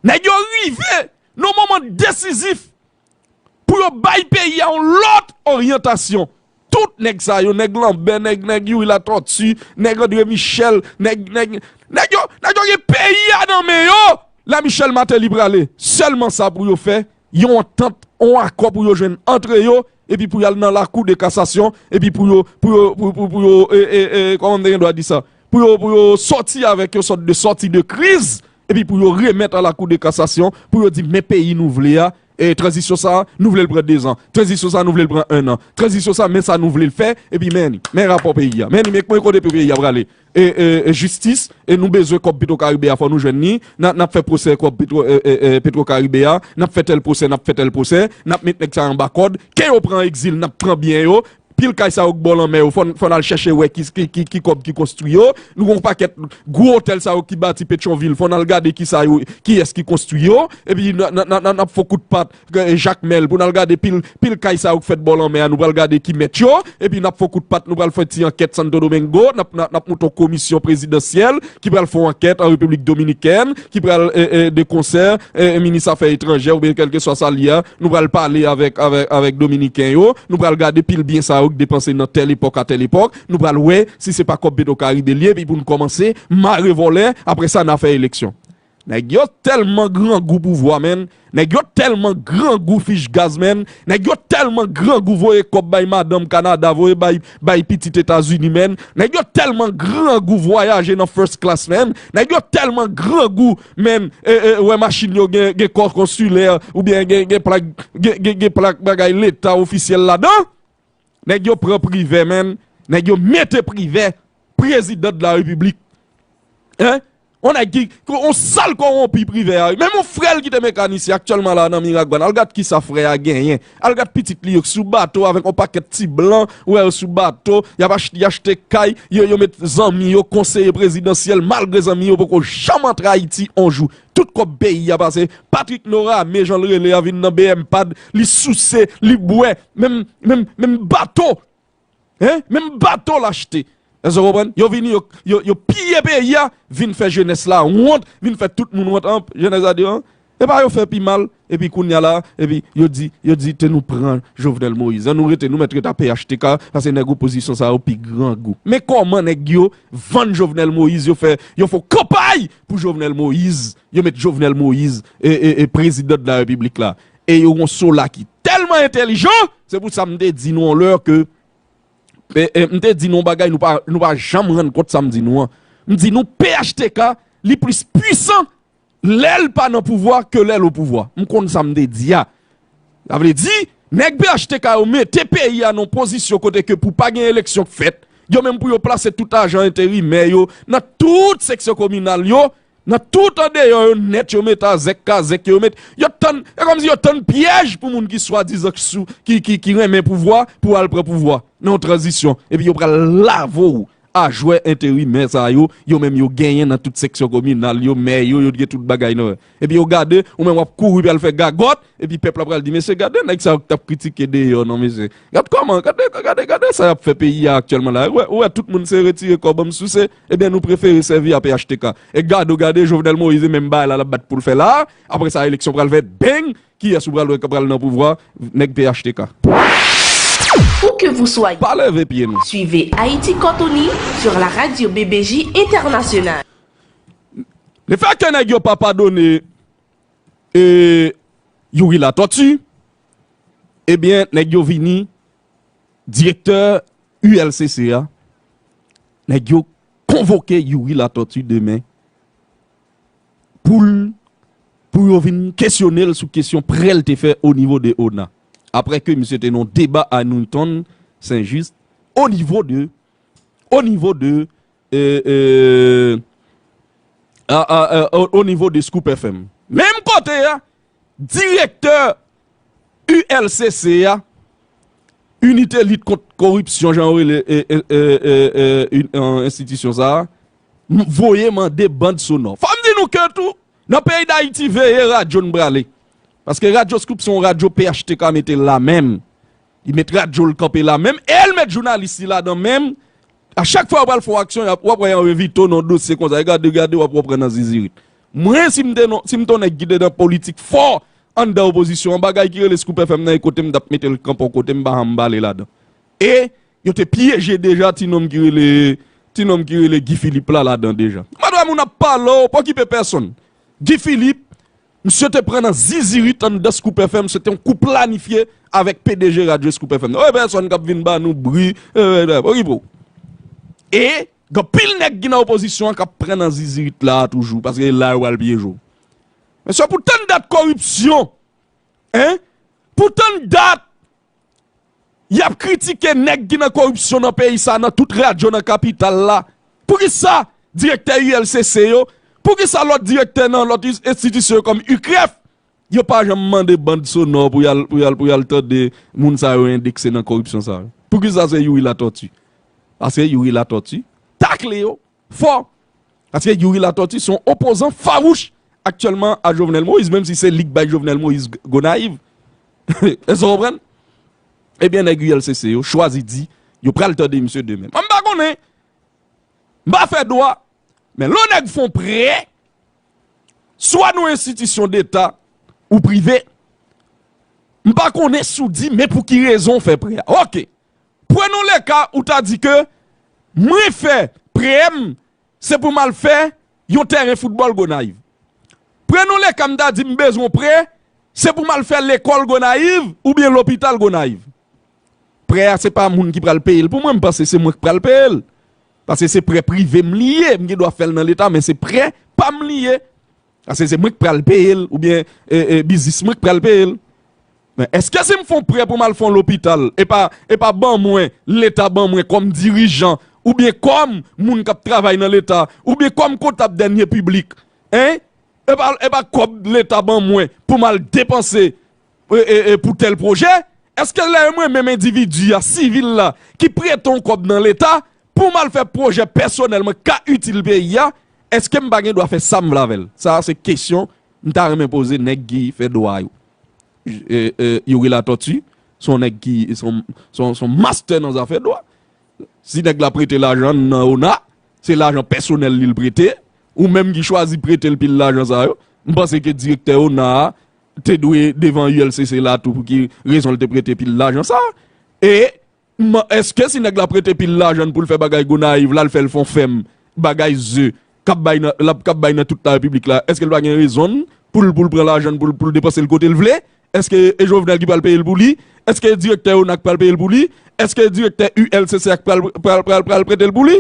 Nèg yo rive nan moman desizif pou yo bay peyi a yon lòt oryantasyon. Tout nèg sa yo, nèg Lambert, nèg, nèg Youri Latortue, nèg André Michel, nèg, nèg, nèg yo, nèg yo gen peyi a nan men yo. Lè Michel Martelly prale, sèlman sa pou yo fè, yon antant, yon akò pou yo jwenn antre yo, epi pou y al nan lakou de kasasyon, epi pou yo, pou yo, pou, pou, pou yo, e, e, e, kòman m te gen dwa di sa? Pou yo, pou yo sòti avèk yon sòt de sòti de kriz, epi pou yo remèt a la Cour de cassation, pou yo di, men peyi nou vle a, e tranzisyon sa a, nou vle l pran dezan. Tranzisyon sa a, nou vle l pran ennan. Tranzisyon sa a, men sa nou vle l fè, epi men li. Men rapò peyi a. Men li, men, men kote pou peyi a prale. E, e, e jistis, e nou bezwen kòb Petro Karibe a, fò nou jwenn li. N a, n ap fè pwosè kòb Petro, e, e, e, Petro Karibe a, n ap fè tèl pwosè, n ap fè tèl pwosè, n ap met nèg sa anba kòd. Ke yo pran egzil, n ap pran byen yo. Pil kay sa yo k bò lanmè yo, fò n, fò n al chèche wè ki, ki, ki, ki kòb ki konstwi yo. Nou gen yon pakèt gwo otèl sa yo ki bati Petyonvil, fò n al gade ki sa yo, kiyès ki konstwi yo. Epi n, n, n, n, n ap fè kout pat, e, Jakmèl, pou n al gade pil, pil kay sa yo k fèt bò lanmè a, nou pral gade ki mèt yo. Epi n ap fè kout pat, nou pral fè ti ankèt Santo Domingo, n ap, n ap, n ap monte yon komisyon prezidansyèl ki pral fè yon ankèt an Repiblik Dominikèn, ki pral, e, e, de konsè, e, e, minis afè etranjè oubyen kèlkeswa sa l ye a, nou pral pale avèk, avèk, avèk Dominiken yo, nou pral gade pil byen sa yo k depanse nan tèl epòk a tèl epòk, nou pral wè si se pa kòb Petro Karibe l ye, epi pou n kòmanse mare vòlè, apre sa n a fè eleksyon. Nèg yo tèlman grangou pouvwa, menn. Nèg yo tèlman grangou fich gaz, menn. Nèg yo tèlman grangou voye kòb bay madanm Kanada, voye bay, bay pitit Etazini, menn. Nèg yo tèlman grangou vwayaje nan first class, menn. Nèg yo tèlman grangou, menn, e, e, wè machin yo gen, gen kò konsilè, oubyen gen, gen plak, gen, gen, gen plak bagay leta ofisyèl ladan. Nèg yo pran Privè, menn. Nèg yo mete Privè prezidan de la repiblik. Hein? On nèg ki, on sal kowonpi Privè a. Menm yon frè l ki te mekanisyen aktyèlman la nan Miragwàn. Al gad kisa frè a genyen. Al gad pitit li yo k sou bato avèk yon pakèt ti blan. Ou wè yo sou bato. Y ap ach-, y achte kay. Yo, yo met zanmi yo konseye prezidansyèl. Malgre zanmi yo poko janm antre Ayiti on jou. Tout kòb peyi a pase. Patrick Norame, jan l rele a, vin nan B M pad. Li souse, li bwè. Menm, menm, menm bato. Hein? Menm bato l achte. Èske w konprann? Yo vini, yo, yo, yo piye peyi a, vin fè jenès la wont, vin fè tout moun wont. An, jenès la di, an, e pa yo fè pi mal, epi kounye a la, epi yo di, yo di, te nou pran Jovenel Moïse. An nou rete, nou mèt ret a P H T K, paske nèg opozisyon sa yo pi grangou. Men kòman nèg yo vann Jovenel Moïse, yo fè, yo fè kanpay pou Jovenel Moïse, yo met Jovenel Moïse, e, e, e prezidan de la repiblik la. E yo gon sola ki tèlman entèlijan, se pou sa m te di nou yon lè ke E, e, m te di nou yon bagay, nou pa, nou pa janm rann kont sa m di nou an. M di nou P H T K, li plis pwisan lè l pa nan pouvwa ke lè l o pouvwa. M konn sa m te di a. Sa vle di, nèg P H T K yo mete peyi a nan yon pozisyon kote ke pou pa gen eleksyon k fèt, yo menm pou yo plase tout ajan enterimè yo nan tout seksyon kominal yo, nan tout andeyò yo nèt, yo met azèk kazèk, yo met, yo tann, e kòmsi yo tann pyèj pou moun ki swadizan k sou, ki, ki, ki renmen pouvwa, pou al pran pouvwa nan yon tranzisyon. Epi yo pral lave w a jwè enterimè sa yo, yo menm yo genyen nan tout seksyon kominal yo, mè yo, yo gen tout bagay nan men. Epi yo gade, ou menm w ap kouri pou al fè gagòt, epi pèp la pral di, mesye, gade nèg sa yo k t ap kritike deyò, non, mesye. Gad kòman, gade, gade, gade sa y ap fè peyi a aktyèlman la. Ou wè, ou wè, tout moun se retire kòb, banm souse. Ebyen, nou prefere sèvi a P H T K. E gade, w gade, Jovenel Moïse, e menm bagay la l ap bat pou l fè la. Apre sa, eleksyon pral fèt, beng! Kiyès ou pral wè k pral nan pouvwa? Nèg P H T K. Où que vous soyez, pa leve pye nou. Suivez Haïti Cortoni sur la radio B B J Internationale. Le fait que nèg yo pa padone e Youri Latortue, ebyen, nèg yo vini, direktè U L C C a, nèg yo konvoke Youri Latortue demen pou l, pou yo vin kesyone l sou kesyon prè l te fè o nivo de ona. Apre ke misye te nan yon deba a Newton Saint-Just, o nivo de, o nivo de, e, e, a, a, a, o, o nivo de Scoop F M. Menm kote a, direktè U L C C a, Inite Lit Kont Koripsyon, jan yo rele, e, e, e, e, e, in-, an, enstitisyon sa a, m-, voye mande band sonò. Fò m di nou ke tou, nan peyi Dayiti, veye radyo n prale. Paske radyo Scoop se yon radyo P H T K mete la menm. Li met radyo l kanpe la menm, e l met jounalis li ladan menm. A chak fwa yo pral fè yon aksyon, y ap, w ap wè yo envite w nan yon dosye konsa. E gade, gade, w ap, w ap pran nan zizirit. Mwen, si m te non, si m te yon nèg ki te nan politik fò anndan opozisyon an, bagay ki rele Scoop F M nan, e kote m t ap mete l kanpe yon kote, m pa janm bale ladan. E yo te pyeje deja ti nonm ki rele, ti nonm ki rele Guy Philippe la ladan deja. Madam, moun ap pale w, pa okipe pèsonn. Guy Philippe, misye te pran nan zizirit anndan Scoop F M, se te yon kou planifye avèk P D G radyo Scoop F M. Oye, pèsonn k ap vin ba nou bri, e, e, e, okipe w. E Gen anpil nèg ki nan opozisyon an k ap pran nan zizirit la a toujou, paske e la yo pral pyeje w. Mesye, pou tann dat koripsyon, en? Pou tann dat y ap kritike nèg ki nan koripsyon nan peyi sa, nan tout radyo nan kapital la. Poukisa direktè U L C C yo, poukisa lòt direktè nan lòt ins-, enstitisyon yo kòm UCREF, yo pa janm mande band sonò pou y al, pou y al, pou y al tande moun sa yo endekse nan koripsyon sa yo? Poukisa se Youri Latortue? Paske Youri Latortue takle yo fò. Paske Youri Latortue se yon opozan fawouch aktyèlman a Jovenel Moïse, menm si se li k bay Jovenel Moïse Gonayiv. Èske w konprann? Ebyen, nèg U L C C yo chwazi di yo pral tande misye demen. Mwen, m pa konnen, m pa fè dwa, men lè yon nèg fè yon prè, swa nan yon enstitisyon deta ou prive, m pa konnen si w di, men pou ki rezon w fè prè a. Oke. Prenons le cas ou ta di ke mwen fè prè m, se pou m al fè yon tèren foutbòl Gonayiv. Prenons le cas m ta di m bezwen prè, se pou m al fè lekòl Gonayiv oubyen lopital Gonayiv. Prè a, se pa moun ki pral peye l pou mwen, m panse se mwen k pral peye l. Paske se prè prive m li ye, m gen dwa fè l nan leta, men se prè pa m li ye. Paske se mwen k pral peye l, oubyen e, e, biznis mwen k pral peye l. Men èske si m fè yon prè pou m al fè yon lopital, e pa, e pa ban mwen, leta ban mwen kòm dirijan, oubyen kòm moun k ap travay nan leta, oubyen kòm kontab dènye piblik, en? E pa, e pa kòb leta ban mwen pou m al depanse e, e, e, pou tèl pwojè? Èske lè mwen menm endividi a, sivil la, ki prete yon kòb nan leta pou m al fè pwojè pèsonèl mwen ka itil peyi a, èske m pa gen dwa fè sa m vle avè l? Sa a se kesyon m ta renmen poze nèg ki fè dwa yo. E, e, Youri Latortue se yon nèg ki se yon, se yon, se yon mastè nan zafè dwa. Si nèg la prete lajan nan ona, se lajan pèsonèl li l prete, ou menm ki chwazi prete l pil lajan sa yo, m panse ke direktè ona a te dwe devan U L C C la tou pou ki rezon l te prete pil lajan sa. E m, èske si nèg la prete pil lajan pou l fè bagay Gonayiv la, l fè l fè yon fèm bagay ze k ap bay nan, l ap, k ap bay nan tout larepiblik la, èske l pa gen rezon pou l, pou l pran lajan pou l, pou l depanse l kote l vle? Èske e Jovenel ki pral peye l pou li? Èske direktè ona k pral peye l pou li? Èske direktè U L C C a k pral, pral, pral, pral prete l pou li?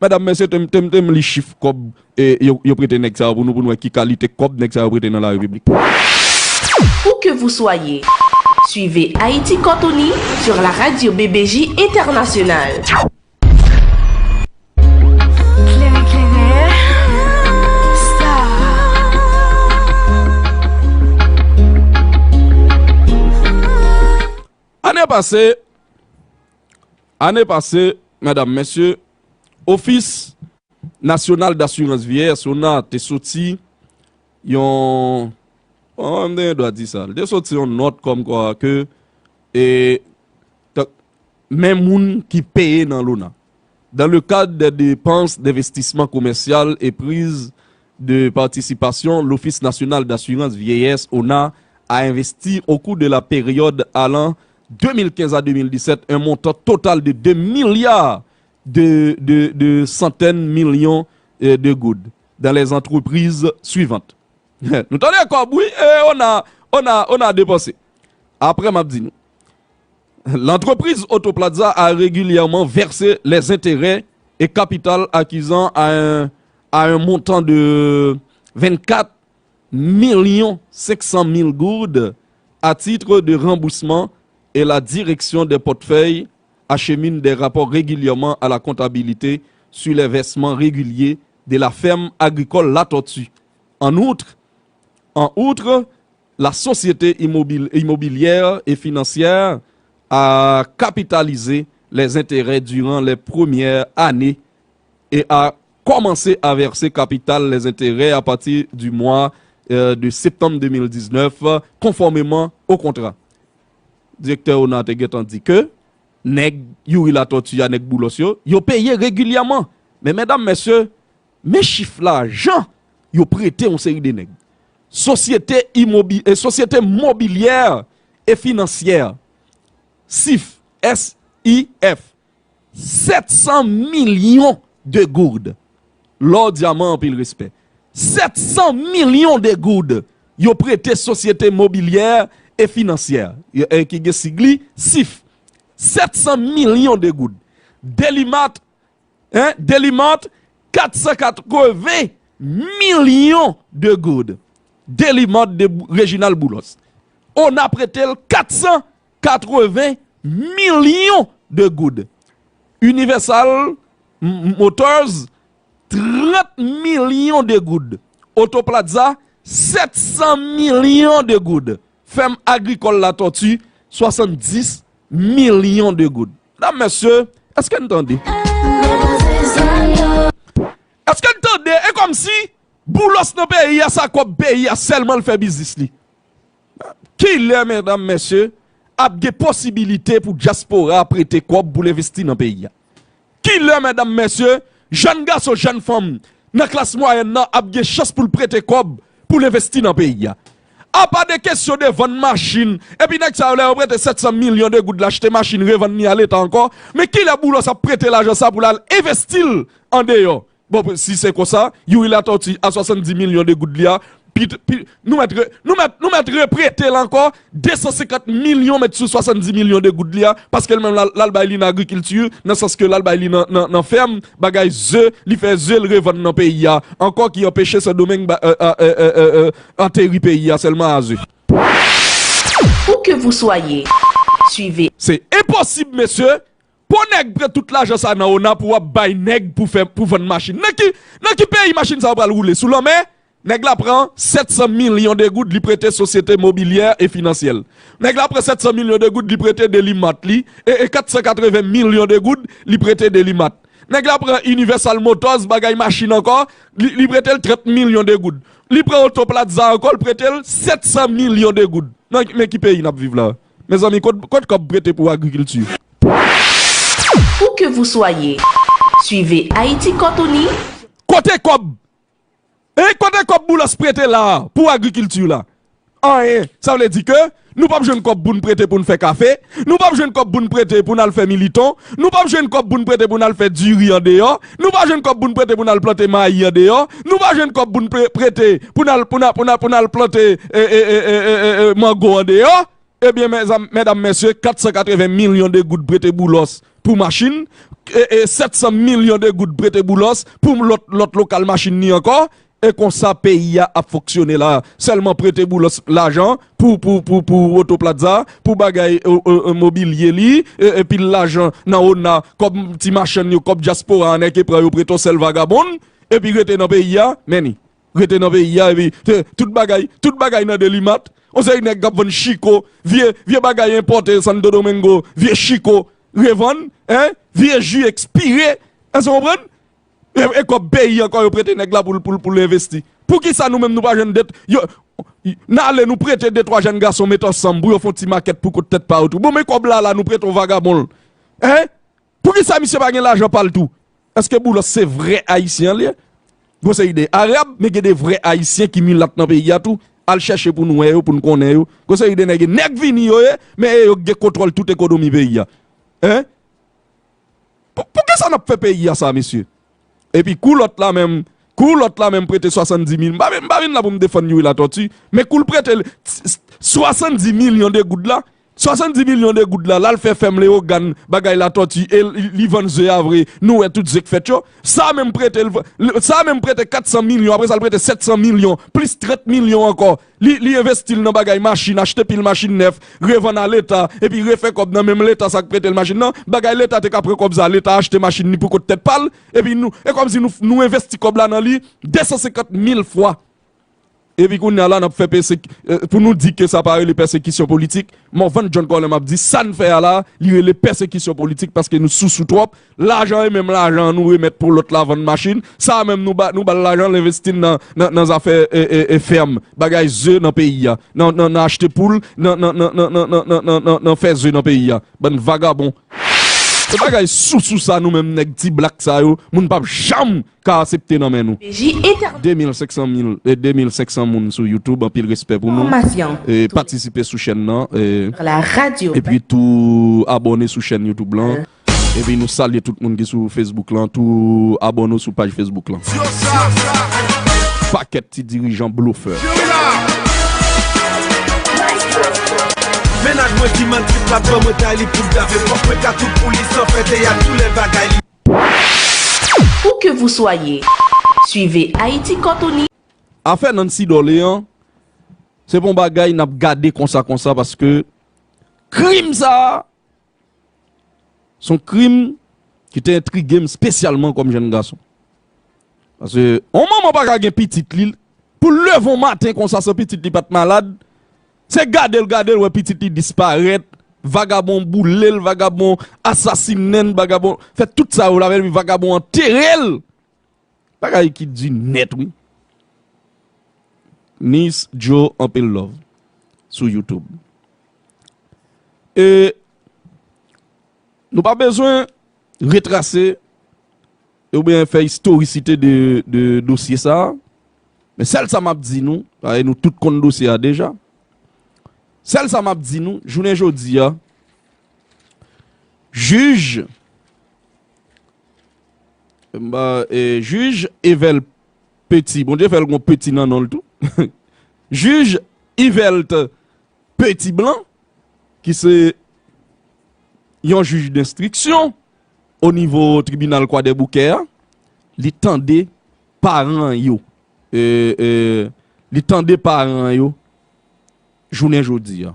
Medam, mesye, te m, te m, te m li chif kòb, e, yo, yo prete nèg sa yo pou nou, pou nou wè ki kalite kòb nèg sa yo prete nan larepiblik. Où que vous soyez, suivez Haïti Cortoni sur la radio B B J Internationale. Klere, klere, star. Ane pase, ane pase, medam, mesye, Office National d'Assurance Vieillesse, ona, te soti yon, bon, m te gen dwa di sa, li te soti yon nòt kòmkwa ke, e, men moun ki peye nan lona. Dans le cadre des dépenses d'investissement commercial et prise de participation, l'Office National d'Assurance Vieillesse, ona, a investi au cours de la période allant deux mille quinze à deux mille dix-sept un montant total de deux milliards de, de, de centaines millions, euh, de goud dans les entreprises suivantes. Nou tande kòb, wi, e ona, ona, ona depanse. Apre, m ap di nou. L'entreprise Autoplaza a régulièrement versé les intérêts et capital acquisition à un, à un montant de vingt-quatre millions cinq cent mille gourdes à titre de remboursement et la direction des portefeuilles achemine des rapports régulièrement à la comptabilité sur les versements réguliers de la ferme agricole La Tortue. En outre, en outre, la société immobil-, immobilière et financière a capitalisé les intérêts durant les premières années et a commencé à verser capital les intérêts à partir du mois, euh, de septembre deux mille dix-neuf, conformément au contrat. Direktè ona te gentan di ke nèg Youri Latortue a, nèg Boulos yo, yo peye regilyèman. Men medam, mesye, men chif lajan yo prete yon seri de nèg. Sosyete imobi-, e, sosyete mobilyè e finansyè, sif, S I F, sèt san milyon de goud. Lò dyaman, anpil respè. Sèt san milyon de goud yo prete sosyete mobilyè e finansyè, e, ki gen sig li sif. Sèt san milyon de goud. Delimat, Hein? Delimart, kat san katreven milyon de goud. Delimart de Bou- Reginald Boulos. Ona prete l kat san katreven milyon de goud. Universal M- Motors, trant milyon de goud. Auto Plaza, sèt san milyon de goud. Fèm agrikòl Latòti, swasanndis milyon de goud. Medam, mesye, èske n tande? Èske n tande? E kòmsi Boulos nan peyi a, sa kòb peyi a sèlman l fè biznis li. Kilè, medam, mesye, ap gen posibilite pou dyaspora a prete kòb pou l envesti nan peyi a? Kilè, medam, mesye, jèn gason, jèn fanm nan klas mwayèn nan ap gen chans pou l prete kòb pou l envesti nan peyi a? Apa de kesyon de vann machin, epi nèg sa yo, lè yo prete sèt san milyon de goud la, achte machin, revann li a Leta ankò, men kilè Boulos ap prete lajan sa pou l al envesti l andeyò? Bon, si se konsa, Youri Latortue a swasanndis milyon de goud li a, pi, pi, nou mèt re- nou mèt, nou mèt reprete l ankò de san senkant milyon, mèt sou swasanndis milyon de goud li a, paske l menm l al, l al bay li nan agrikilti, nan sans ke l al bay li nan, nan, nan fèm, bagay ze, li fè ze, l revann nan peyi a ankò, ki anpeche Sendomeng ba- euh, euh, euh, euh, euh, euh, ateri peyi a sèlman a ze. Où que vous soyez, suivez. Se enposib, mesye, pou nèg pran tout lajan sa nan Ona pou w ap bay nèg pou fè, pou vann machin. Nan ki, nan ki peyi machin sa yo pral woule? Sou lanmè? Nèg la pran sèt san milyon de goud, li prete Société Mobilière et Financière. Nèg la pran sèt san milyon de goud, li prete Delimart li, e, e kat san katreven milyon de goud, li prete Delimart. Nèg la pran Universal Motors, bagay machin ankò, li, li prete l trant milyon de goud. Li pran Auto Plaza ankò, li prete l sèt san milyon de goud. Nan, men ki peyi n ap viv la? Mezanmi, kot, kot kòb prete pou agrikilti? Où que vous soyez, suivez Haïti Cotonou. Kote kòb? E kote kòb Boulos prete la a pou agrikilti la? Anyen. Sa vle di ke nou p ap jwenn kòb pou n prete pou n fè kafe. Nou p ap jwenn kòb pou n prete pou n al fè militon. Nou p ap jwenn kòb pou n prete pou n al fè diri andeyò. Nou pa jwenn kòb pou n prete pou n al plante mayi andeyò. Nou pa jwenn kòb pou n pre- prete pou n al, pou n al, pou n al, pou n al plante, e, e, e, e, e, e, e, mango andeyò. Ebyen, mezam- medam, mesye, kat san katreven milyon de goud prete Boulos pou machin, e, e, sèt san milyon de goud prete Boulos pou lòt, lòt lokal machin ni ankò. E konsa peyi a ap fonksyone la. Sèlman prete Boulos lajan pou, pou, pou, pou Auto Plaza, pou bagay, e, e, e, mobilye li, e, e pil lajan nan Ona, kòb ti machann yo, kòb dyaspora a, nèg ki pran yo prete yon sèl vagabon, epi rete nan peyi a, men ni. Rete nan peyi a, epi te- tout bagay, tout bagay nan Delimat. On seri nèg k ap vann chiko, vye, vye bagay enpòte Santo Domingo, vye chiko, revann, en, vye ji ekspire. Èske w konprann? E, e kòb peyi ankò yo prete nèg la pou l, pou l, pou l envesti. Poukisa nou menm nou pa jwenn det, yo, n ale nou prete de twa jèn gason met ansanm pou yo fè yon ti makèt pou kot tèt pa yo tou? Bon, men kòb la la, nou prete yon vagabon l. En? Poukisa misye pa gen lajan pa l tou? Èske Boulos se vrè ayisyen an li ye? Gon seri de Arab, men gen de vrè ayisyen ki milat nan peyi a tou. Al chèche pou n wè yo, pou n konnen yo. Gon seri de nèg, nèg vini yo ye, men e yo k gen kontwòl tout ekonomi peyi a. En? Pou, poukisa n ap fè peyi a sa, mesye? Epi kou lòt la menm, kou lòt la menm prete swasanndis mil, m pa vin, m pa vin la pou m defann Youri Latortue, men kou l prete l, s- s- swasanndis milyon de goud la, swasanndis milyon de goud la, l al fè fèm Leyogàn, bagay Latortue, e li, li vann ze a vre, nou wè tout ze k fèt yo. Sa menm prete l, l- sa menm prete kat san milyon, apre sa l prete sèt san milyon, plis trant milyon ankò. Li, li envesti l nan bagay machin, achte pil machin nèf, revann a Leta, epi refè kòb nan menm Leta sa k prete l machin nan. Bagay Leta te ka pran kòb sa, Leta achte machin li pou kot tèt pa l. Epi nou, e kòmsi nou, nou envesti kòb la nan li de san senkant mil fwa. Epi kounye a la, n ap fè pèse- eh, pou nou di ke sa pa rele pèsekisyon politik. Morvan John Colem ap di, sa n fè a la, li rele pèsekisyon politik paske nou sousou twòp. Lajan e menm lajan an nou remèt pou lòt la vann machin. Sa a menm nou ba, nou ba l lajan l envesti l nan, nan, nan zafè, e, e, e fèm, bagay ze nan peyi a, nan, nan, nan achte poul, nan, nan, nan fè ze nan peyi a. Bann vagabon. Se bagay sousou sa nou menm nèg ti blak sa yo, moun p ap janm ka aksepte nan men nou. De mil senk san mil, e de mil senk san moun sou YouTube, anpil respè pou nou. E patisipe sou chèn nan, e, epi tou abòne sou chèn YouTube lan. Epi nou salye tout moun ki sou Facebook lan, tou abòne w sou paj Facebook lan. Pakèt ti dirijan blofè. Mennaj mwen ki manti, l ap ban mwen tay li pou l dave. Fòk mwen ka tout pou li san fè teyat, tou lè bagay li. Où que vous soyez, suivez Haïti Cortoni. Afè Nancy Dorléans, se pa yon bagay n ap gade konsa konsa, paske krim sa a, se yon krim ki te entrige m espesyalman kòm jèn gason. Paske yon manman pa ka gen pitit li, pou l leve yon maten konsa san pitit li pa t malad, se gade l, gade l, wè pitit li disparèt, vagabon boule l, vagabon asasinen l, vagabon fè tout sa yo la, epi vagabon antere l. Bagay ki di nèt, wi. Nice Joe, anpil love sou YouTube. E nou pa bezwen retrase oubyen fè istorisite de, de dosye sa a. Men sèl sa m ap di nou, paske nou tout konn dosye a deja. Sèl sa m ap di nou, jounen jodi a, jij, eh, jij Evel Petit, Bondye fè l gon Petit nan non l tou. Jij Yvelt Petit Blanc, ki se yon jij denstriksyon o nivo tribinal Kwadèboukè a, li tande paran yo. E, e, li tande paran yo jounen jodi a.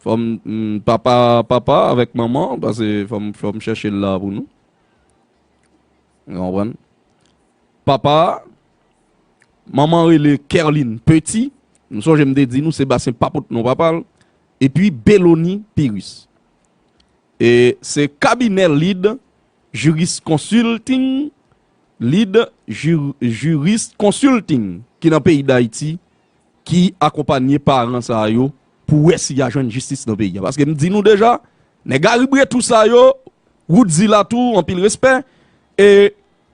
Fò m, m, papa, papa avèk manman, paske fò m, fò m chèche l la pou nou. Ou konprann? Papa, manman rele Kerline Petit. M sonje m te di nou Sebastien pa pot non papa l. Epi Belony Piris. E se kabinè Lead Juris Consulting, Lead Ju- Juris Consulting ki nan peyi Dayiti ki akonpanye paran sa yo pou wè si y a jwenn jistis nan peyi a. Paske m di nou deja, nèg Aribretou sa yo, Woodzy la tou, anpil respè, e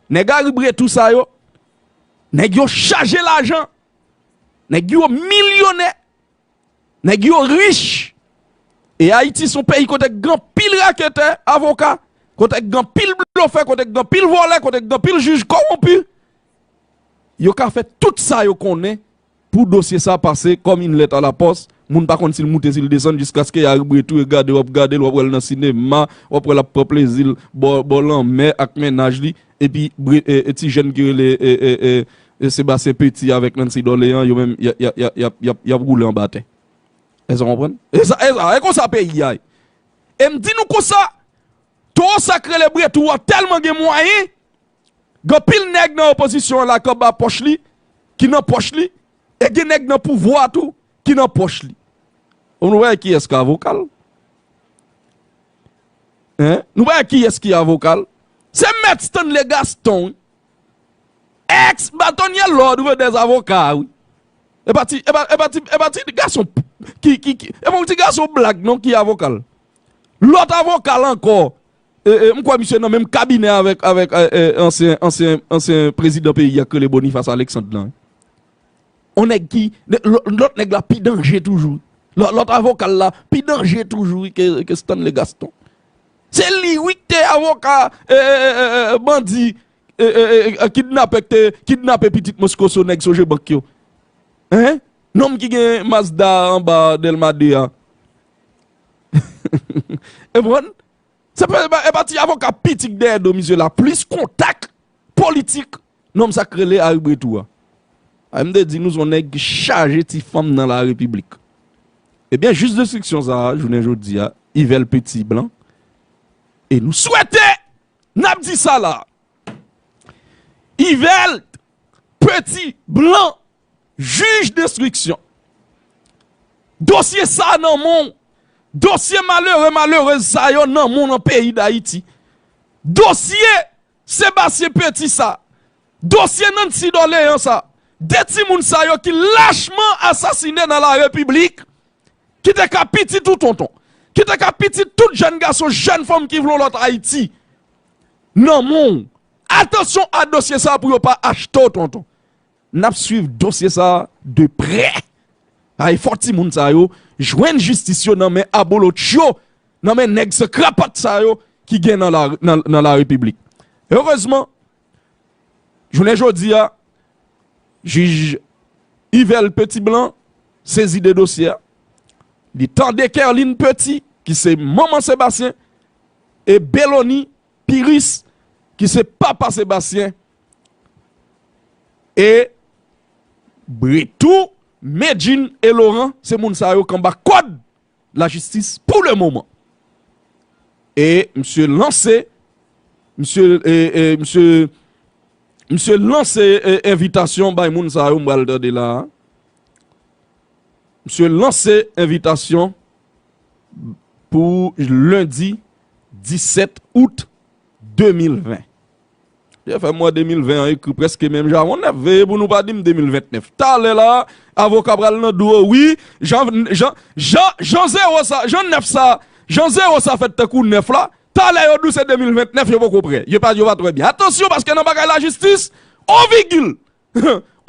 nèg Aribretou sa yo, nèg yo chaje lajan, nèg yo milyonè, nèg yo rich. E Ayiti se yon peyi kote k gen anpil raketè, avoka, kote k gen anpil blofè, kote k gen anpil vòlè, kote k gen anpil jij kowonpi. Yo ka fè tout sa yo konnen pou dosye sa pase kòm une lettre à la poste. Moun pa konn si l moute, si l desann, jiskaske Aribretou e gade, w ap gade l, w ap wè l nan sinema, w ap wè l ap pran plezi l bò, bò lanmè ak mennaj li. Epi bre- e, e ti jèn ki rele e, e, e, e Sebastien Petit avèk Nancy Dorléans, yo menm, y a- y a- y a- y ap- y ap- y ap woule anba tè. Èske w konprann? E sa, e sa, e konsa peyi a ye. E m di nou konsa, towo sa k rele Bretou a tèlman gen mwayen, gen anpil nèg nan opozisyon an la k anba pòch li, ki nan pòch li, e gen nèg nan pouvwa a tou ki nan pòch li. Nou wè kiyès ki avoka l? Hein? Nou wè kiyès ki avoka l? Se Mèt Stanley Gaston, wi. Ex bâtonnier l'ordre des avocats, wi. E pa ti, e pa, e pa ti, e pa ti gason ki, ki, ki, e pa yon ti gason blag non ki avoka l. Lòt avoka l ankò, e, e, m kwè misye nan menm kabinè avèk, avèk e, e, ansyen, ansyen, ansyen prezidan peyi a k rele Boniface Alexandre lan. On nèg ki, lò- lòt nèg la pi danje toujou. Lò- Lòt avoka l la pi danje toujou wi ke, ke Stanley Gaston. Se li wi k te avoka e, e, e, e, bandi e, e, e, e, kidnapè k te kidnape pitit Moscoso nèg Sogebank yo. Hein? Nonm ki gen Mazda anba Dèlma de a. E konprann? Se pa, e pa, e pa ti avoka piti k dèyè do misye la. Plis kontak politik nonm sa k rele Aribretou a. A, m te di nou se yon nèg ki chaje ti fanm nan larepiblik. Ebyen, jij denstriksyon sa a, jounen jodi a, Yvelt Petit Blanc, e nou swete, n ap di sa la, Yvelt Petit Blanc, jij denstriksyon. Dosye sa a nan men w. Dosye malere, malerez sa yo nan men w nan peyi Dayiti. Dosye Sebastien Petit sa. Dosye Nancy Dorléans sa. De timoun sa yo ki lachman asasinen nan larepiblik, ki te ka pitit ou tonton, ki te ka pitit tout jèn gason, jèn fanm ki vle yon lòt Ayiti. Nan men w. Atansyon a dosye sa a pou yo pa achte w tonton. N ap swiv dosye sa a de prè. Ay, fò timoun sa yo jwenn jistis yo nan men abolotch yo, nan men nèg san krapat sa yo ki gen nan la, nan, nan larepiblik. Erezman, jounen jodi a, jij Yvelt Petit Blanc sezi de dosye a. Li tande Kerline Petit, ki se manman Sebastien, e Belony Piris, ki se papa Sebastien, e Bretou, Medjine e Laurent, se moun sa yo k anba kòd lajistis pou le moman. E misye lanse, misye, e, e, misye, misye lanse, e, envitasyon bay moun sa yo, m pral tande la a. Misye lanse envitasyon pou lendi disèt out de mil ven. Jefè, mwa de mil ven an ekri prèske menm jan avè yon nèf. Veye pou nou pa di m de mil vennèf. Talè la, avoka pral nan do w, wi, jan, jan, jan, jan zewo sa, jan nèf sa, jan zewo sa fèt tankou nèf la, talè yo di w se de mil vennèf, yo poko prè. Yo pa, yo pa trè byen. Atansyon, paske nan bagay lajistis, on vigil,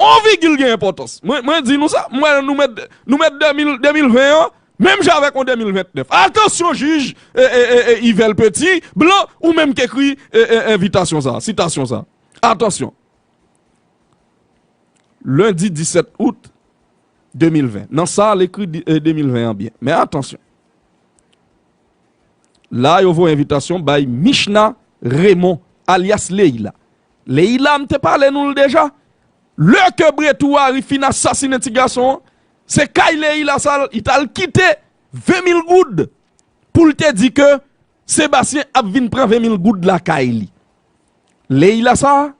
on vigil gen enpòtans. Mwen, mwen di nou sa, mwen, nou mèt, nou mèt de mil, de mil ven an, menm jan avèk on de mil vennèf. Atansyon, jij, e, e, e, e, Yvel Petit, blan, ou menm k ekri, e, e, envitasyon sa, sitasyon sa. Atansyon. Lendi disèt out de mil ven. Nan sa, l ekri di-, e, de mil ven an byen. Men atansyon. La, yo voye envitasyon bay Michna Raymond, alyas Leila. Leila, m te pale nou l deja. Lè ke Bretou Harry fin asasinen ti gason an, se kay Leila sa, li t al kite ven mil goud pou l te di ke Sebastien ap vin pran ven mil goud lakay li. Leila sa,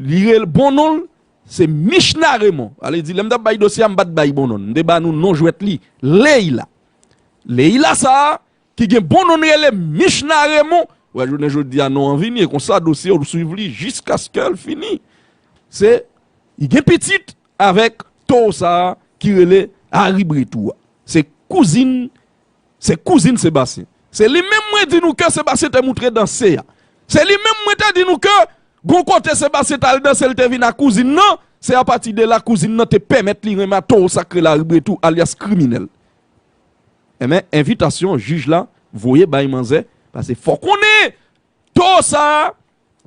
li rele bon non l, se Michna Raymond. Ale di, lè m t ap bay dosye a, m pa t bay bon non l. M te ba nou non jwèt li, Leila. Leila sa, ki gen bon non l rele Michna Raymond. Wè, jounen jodi a, non an vini, e konsa dosye w swiv li jiskaske l fini. Se, li gen pitit avèk towo sa a ki rele Harry Bretou a. Se kouzin, se kouzin Sebastien. Se li menm mwen di nou ke Sebastien te moutre danse a. Se li menm mwen te di nou ke gon kote Sebastien t al danse, l te vin ak kouzin nan. Se apati de la kouzin nan te pèmèt li renmen a towo sa k rele Harry Bretou, alyas kriminèl. Enben, envitasyon jij la voye bay manzè, paske fò konnen towo sa a,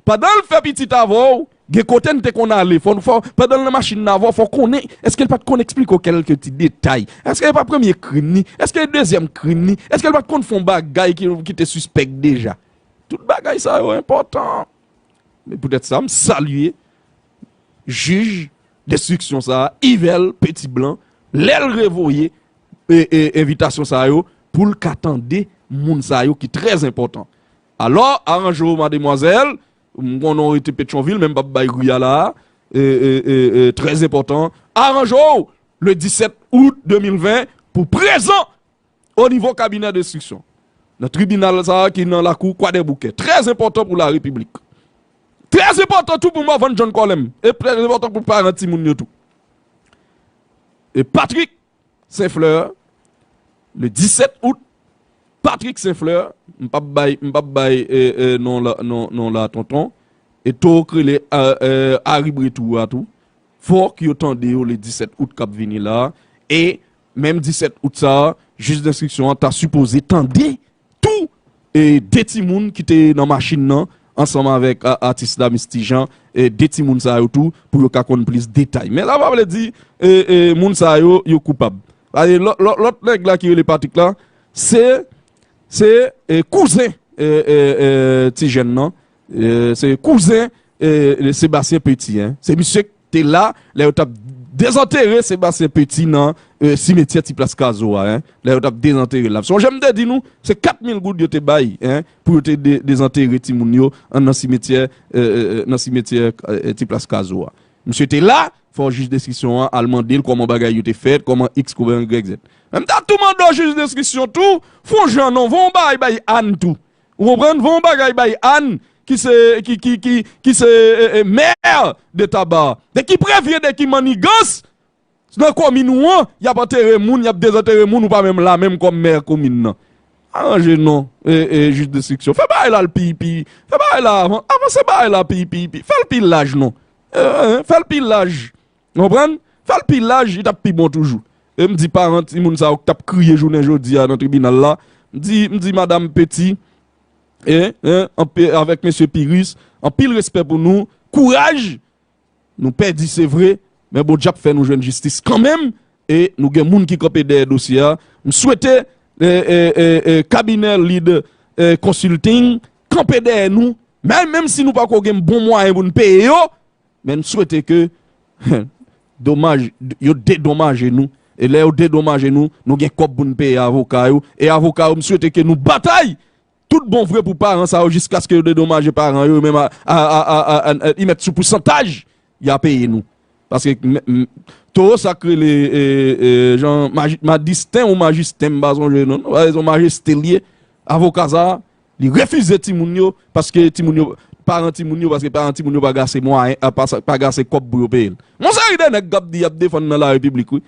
pandan l fè pitit avè w, gen kote n te konn ale. Fò, fò, pandan l nan machin nan avè w, fò konnen, èske l pa t konn eksplike w kèlke ti detay? Èske e pa premye krim li? Èske e dezyèm krim li? Èske l pa t konn fè yon bagay ki, ki te sispèk deja? Tout bagay sa yo enpòtan. Men poutèt sa, m salye jij denstriksyon sa a, Yvel Petit Blanc, lè l revoye, e, e, envitasyon sa yo pou l ka tande moun sa yo ki trè enpòtan. Alò, aranje w, mademwazèl, m konnen w rete Petyonvil, men m p ap bay ri a la a, e, e, e, e, trè enpòtan, aranje w le disèt out de mil ven pou prezan o nivo kabinè denstriksyon, nan tribinal sa a ki nan lakou Kwadèboukè. Trè enpòtan pou larepiblik. Trè enpòtan tou pou Morvan John Colem. E trè enpòtan pou paran timoun yo tou. E Patrick Saint-Fleur, le disèt out, Patrick Saint-Fleur, m p ap bay, m p ap bay, e, e, non la, non, non la, tonton. E towo k rele, e, e, Harry Bretou a tou. Fòk yo tande yo le disèt out k ap vini la. E menm disèt out sa a, jij denstriksyon an ta sipoze tande tou, e, de timoun ki te nan machin nan, ansanm avèk a-, atis la, Misty Jean, e, de timoun sa yo tou, pou yo ka konn plis detay. Men la pa vle di, e, e, moun sa yo, yo koupab. Paske lòt, lòt, lòt nèg la ki rele Patrick la, se, se, e, kouzen, e, e, e, ti jèn nan, e, se kouzen, e, e, Sebastien Petit, en. Se misye k te la, lè yo t ap dezantere Sebastien Petit nan, e, simetyè Ti Plas Kazo a, en. Lè yo t ap dezantere l la. Sonje m te di nou, se kat mil goud yo te bay, en, pou yo te de-, dezantere timoun yo an nan simetyè, e, e, e, nan simetyè, e, e, Ti Plas Kazo a. Misye te la, fò jij denstriksyon an al mande l kòman bagay yo te fèt, kòman X, kòman Y Z. Men m ta tou mande w jij denstriksyon tou, fè yon jan non, voye yon bagay bay Ann tou. Ou konprann? Voye yon bagay bay Ann, ki se, ki, ki, ki, ki se, e, e, mè de Taba. De ki prevyen, de ki mannigans, nan komin ou an, y ap antere moun, y ap dezantere moun, ou pa menm la menm kòm mè komin nan. Aranje non, e, e, jij denstriksyon. Fè bagay la al pi, pi, fè bagay la avan-, avanse bagay la pi, pi, pi. Fè l pi laj non. E, e, fè l pi laj. Ou konprann? Fè l pi laj, li t ap pi bon toujou. E m di paran timoun sa yo k t ap kriye jounen jodi a nan tribinal la, m di, m di madam Petit, e, e, anpe-, avèk mesye Piris, anpil respè pou nou, kouraj, nou pèdi se vre, men Bondye ap fè nou jwenn jistis kanmenm, e nou gen moun ki kanpe dèyè dosye a. M swete, e, e, e, e, kabinè Lead, e, Consulting kanpe dèyè nou, Men menm si nou pako gen bon mwayen pou n peye yo, men n swete ke domaj, yo dedomaje nou. E lè yo dedomaje nou, nou gen kòb pou n peye avoka yo. E avoka yo, m swete ke nou batay tout bon vre pou paran sa yo jiskaske yo dedomaje paran yo, menm a, a, a, a, a, a, y mèt sou pousantaj y a peye nou. Paske m, m, towo sa k rele, e, e, jan maji-, madisten ou majisten, m pa sonje non, non, pa rezon majeste l ye. Avoka sa, li refize timoun yo, paske timoun yo, paran timoun yo, paske paran timoun yo pa gen ase mwayen, a, pa sa, pa gen ase kòb pou yo peye l. Yon seri de nèg k ap di y ap defann nan larepiblik, wi.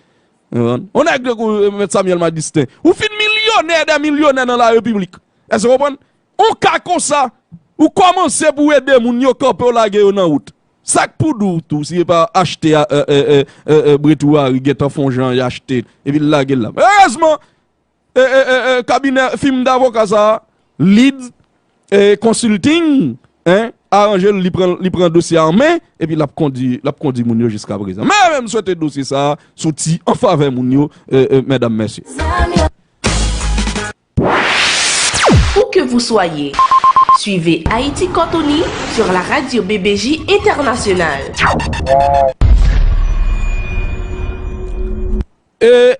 Ou konprann? Yon nèg tankou, e, Mèt Samuel Madisten, ou fin milyonè dè milyonè nan larepiblik. Èske w konprann? Yon ka konsa, ou kòmanse pou ede moun yo kanpe w lage yo nan wout. Sa k pou di w tou, si e pa achte a, e, e, e, e, e, Bretouari, gentan fè yon jan y achte l, epi l lage l la. Erezman, e, e, e, e, kabinè fim davoka sa a, Lead, e, Consulting, en, aranje l, li pran, li pran dosye a an men, epi l ap kondi, l ap kondi moun yo jiska prezan. Men, men m swete dosye sa a soti an favè moun yo, e, e, medam, mesye. Où que vous soyez, suivez Haïti Cortoni sur la radio B B J Internationale. E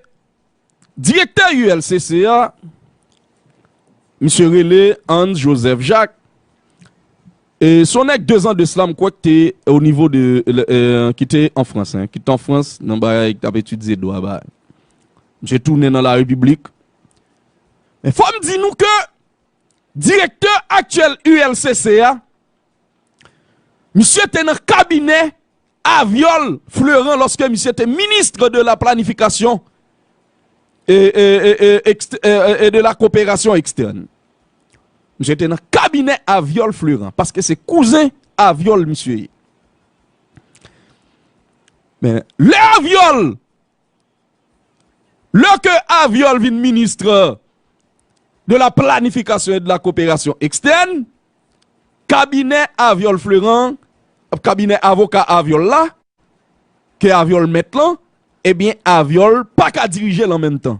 direktè U L C C a, misye rele Hans Joseph Jacques. E se yon nèg de zan de sila, m kwè ki te o nivo de, e, ki te an Frans, en, ki te an Frans nan bagay, ki t ap etidye dwa bagay. Misye tounen nan larepiblik. Men fò m di nou ke direktè aktyèl U L C C a, misye te nan kabinè Aviol Fleurant lòske misye te ministre de la planification et, et, et, et, ext- et, et de la coopération externe. Misye te nan kabinè Aviol Fleurant, paske se kouzen Aviol misye ye. Men lè Aviol, lè ke Aviol vin ministre de la planification et de la coopération externe, kabinè Aviol Fleurant, kabinè avoka Aviol la, ke Aviol mèt lan, ebyen Aviol pa ka dirije l an menm tan.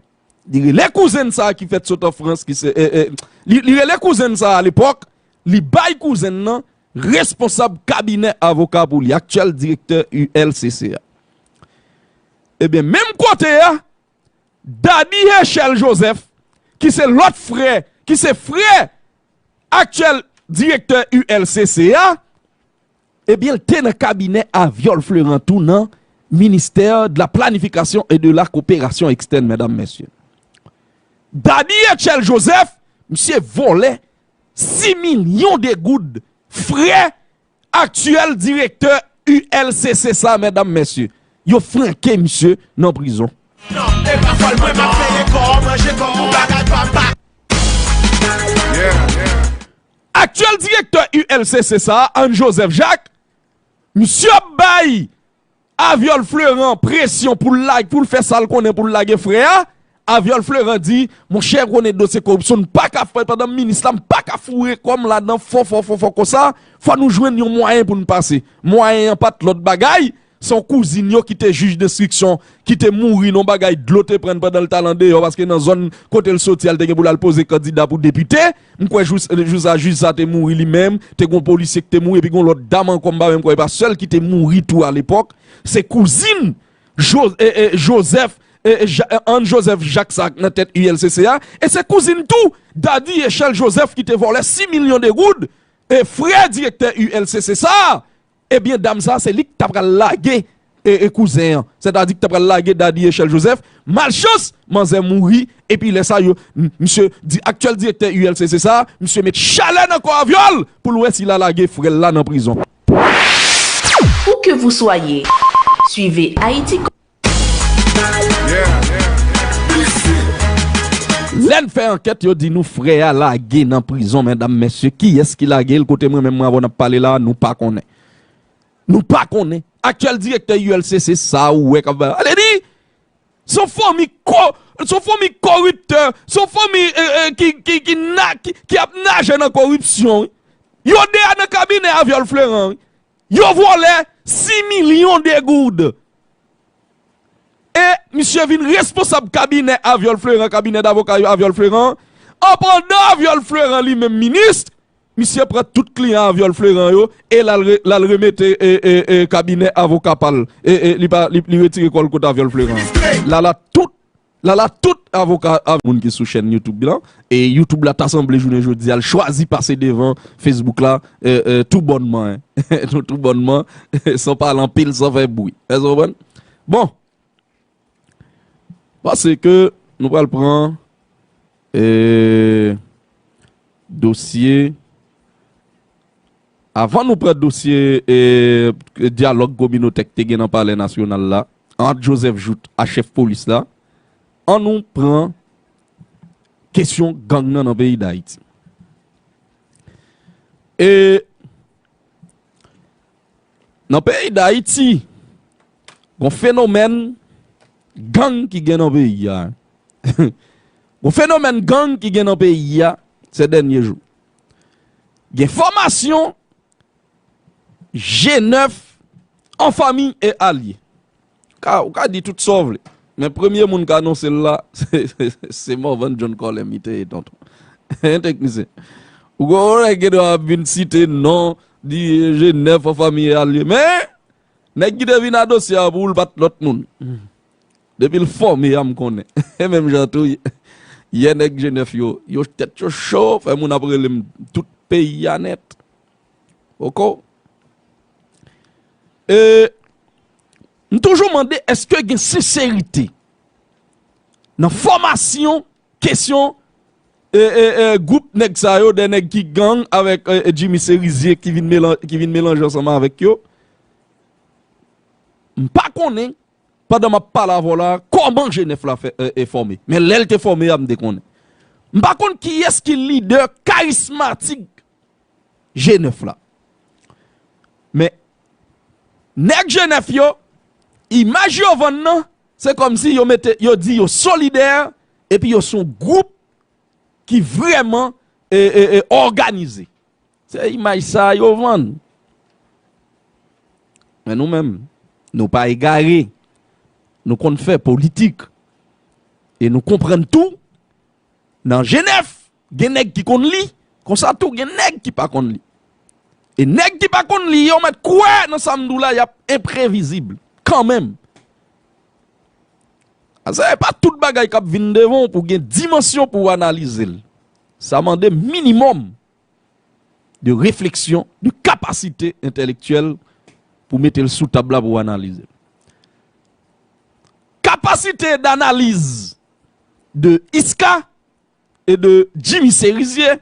Li rele kouzen sa a ki fèt sot an Frans, ki se, e, e, li, li rele kouzen sa a alepòk, li bay kouzen nan responsab kabinè avoka pou li, aktyèl direktè U L C C a. Ebyen, menm kote a, Dady Echelle Joseph, ki se lòt frè, ki se frè aktyèl direktè U L C C a, ebyen, l te nan kabinè Aviol Fleurant tou nan Ministère de la Planification et de la Coopération Externe, medam, mesye. Dady Echelle Joseph, misye vòlè sis milyon de goud frè aktyèl direktè U L C C sa, medam, mesye. Yo flanke misye nan prizon. Aktyèl direktè U L C C sa, Hans Joseph Jacques, misye ap bay Aviol Fleurant presyon pou l lage, pou l fè sa l konnen pou l lage frè a. Aviol Fleurant di, monchè, konnen dosye koripsyon, n pa ka fè, pandan m minis la, m pa ka foure kò m ladan fò, fò, fò, fò konsa. Fò nou jwenn yon mwayen pou n pase. Mwayen an pa t lòt bagay, se yon kouzin yo ki te jij denstriksyon, ki te mouri nan yon bagay dlo te pran l pandan l t al andeyò, paske nan zòn kote l soti a, l te gen pou l al poze kandida pou depite. M kwè jou, jou sa, jij sa te mouri li menm, te gen yon polisye ki te mouri, epi gen yon lòt dam ankò, m pa menm kwè, e pa sèl ki te mouri tou alepòk. Se kouzin Jo-, e, e, Joseph, e, e, Ja-, e, Hans Joseph Jacques sa k nan tèt U L C C a, e se kouzin tou Dady Echelle Joseph ki te vòlè sis milyon de goud, e frè direktè U L C C sa, ebyen, dam sa, se li k ta pral lage, e, e, kouzen an. Sètadi k ta pral lage Dady Echelle Joseph. Malchans, manzè mouri, epi lè sa yo, m-, misye di, aktyèl direktè U L C C sa, misye met chalè nan kò Aviol pou l wè si l a lage frè l la nan prizon. Où que vous soyez, suivez Haïti. Lè n fè ankèt, yo di nou frè a lage nan prizon, medam, mesye. Kiyès ki lage l? Kote mwen menm, mwen avè w n ap pale la, nou pa konnen. Nou pa konnen. Aktyèl direktè U L C C sa ou wè k ap bay. Ale di, se yon fanmi ko-, se yon fanmi koriptè, se yon fanmi, e, e, ki, ki, ki na-, ki, ki ap naje nan koripsyon, wi. Yo de a nan kabinè Aviol Fleurant, wi. Yo vòlè sis milyon de goud. E misye vin responsab kabinè Aviol Fleurant, kabinè davoka Aviol Fleurant. An pandan Aviol Fleurant li menm minis, misye pran tout kliyan a Vyòl Fleran yo, e l al re-, l al remete, e, e, e, kabinè avoka pa l. E, e, li pa, li, li retire kò l kot a Vyòl Fleran. Lala tout, lala tout avoka a moun ki sou chèn YouTube la. E YouTube la ta sanble jounen jodi a, l chwazi pase devan Facebook la, e, e, tou bònman, en. Tou, tou bònman, san pale anpil, san fè bri. Èske w konprann? Bon, paske nou pral pran, e, dosye, avan nou pran dosye, e, dyalòg kominotè k te gen nan Palè Nasyonal la, ant Joseph Jouthe a chèf polis la, an nou pran kesyon gang nan nan peyi Dayiti. E nan peyi Dayiti, gon fenomèn gang ki gen nan peyi a. Gon fenomèn gang ki gen nan peyi a se dènye jou. Gen fòmasyon G nèf an fanmi e alye. Ka, ou ka di tout sa w vle. Men premye moun k anonse l la, se, se, se Morvan John Colem, li te ye tonton. Hein, teknisyen? Ou gon nèg gen dwa ap vin site non, di G nèf an fanmi e alye. Men, nèg ki te vin a dosye a pou l pa t lòt moun. Depi l fòme a, m konnen. E menm jan tou, yè nèg G nèf yo, yo tèt yo cho, fè moun ap rele m tout peyi a nèt. Oko. E, m toujou mande, èske gen senserite nan fòmasyon kesyon, e, e, e, gwoup nèg sa yo, de nèg ki gang avèk, e, e, Jimmy Serizier ki vin melan-, ki vin melanje ansanm avèk yo? M pa konnen, pandan m ap pale avè w la, kòman G nèf la fè, e, e, fòme. Men lè l te fòme a, m te konnen. M pa konn kiyès ki lidè karismatik G nèf la. Men, nèg G nèf yo, imaj yo vann nan, se kòmsi yo mete, yo di yo solidè, epi yo se yon gwoup ki vrèman, e, e, e, òganize. Se imaj sa a yo vann. Men nou menm, nou pa egare. Nou konn fè politik. E nou konprann tou, nan G nèf, gen nèg ki konn li, konsa tou gen nèg ki pa konn li. E nèg ki pa konn li, yo mèt kwè nan sa m di w la, y ap enprevizib kanmenm. Sa e pa tout bagay k ap vin devan w pou gen dimansyon pou w analize l. Sa mande minimòm de refleksyon, de kapasite entèlektyèl pou mete l sou tab la pou w analize l. Kapasite d'analyse de Iska e de Jimmy Serizier,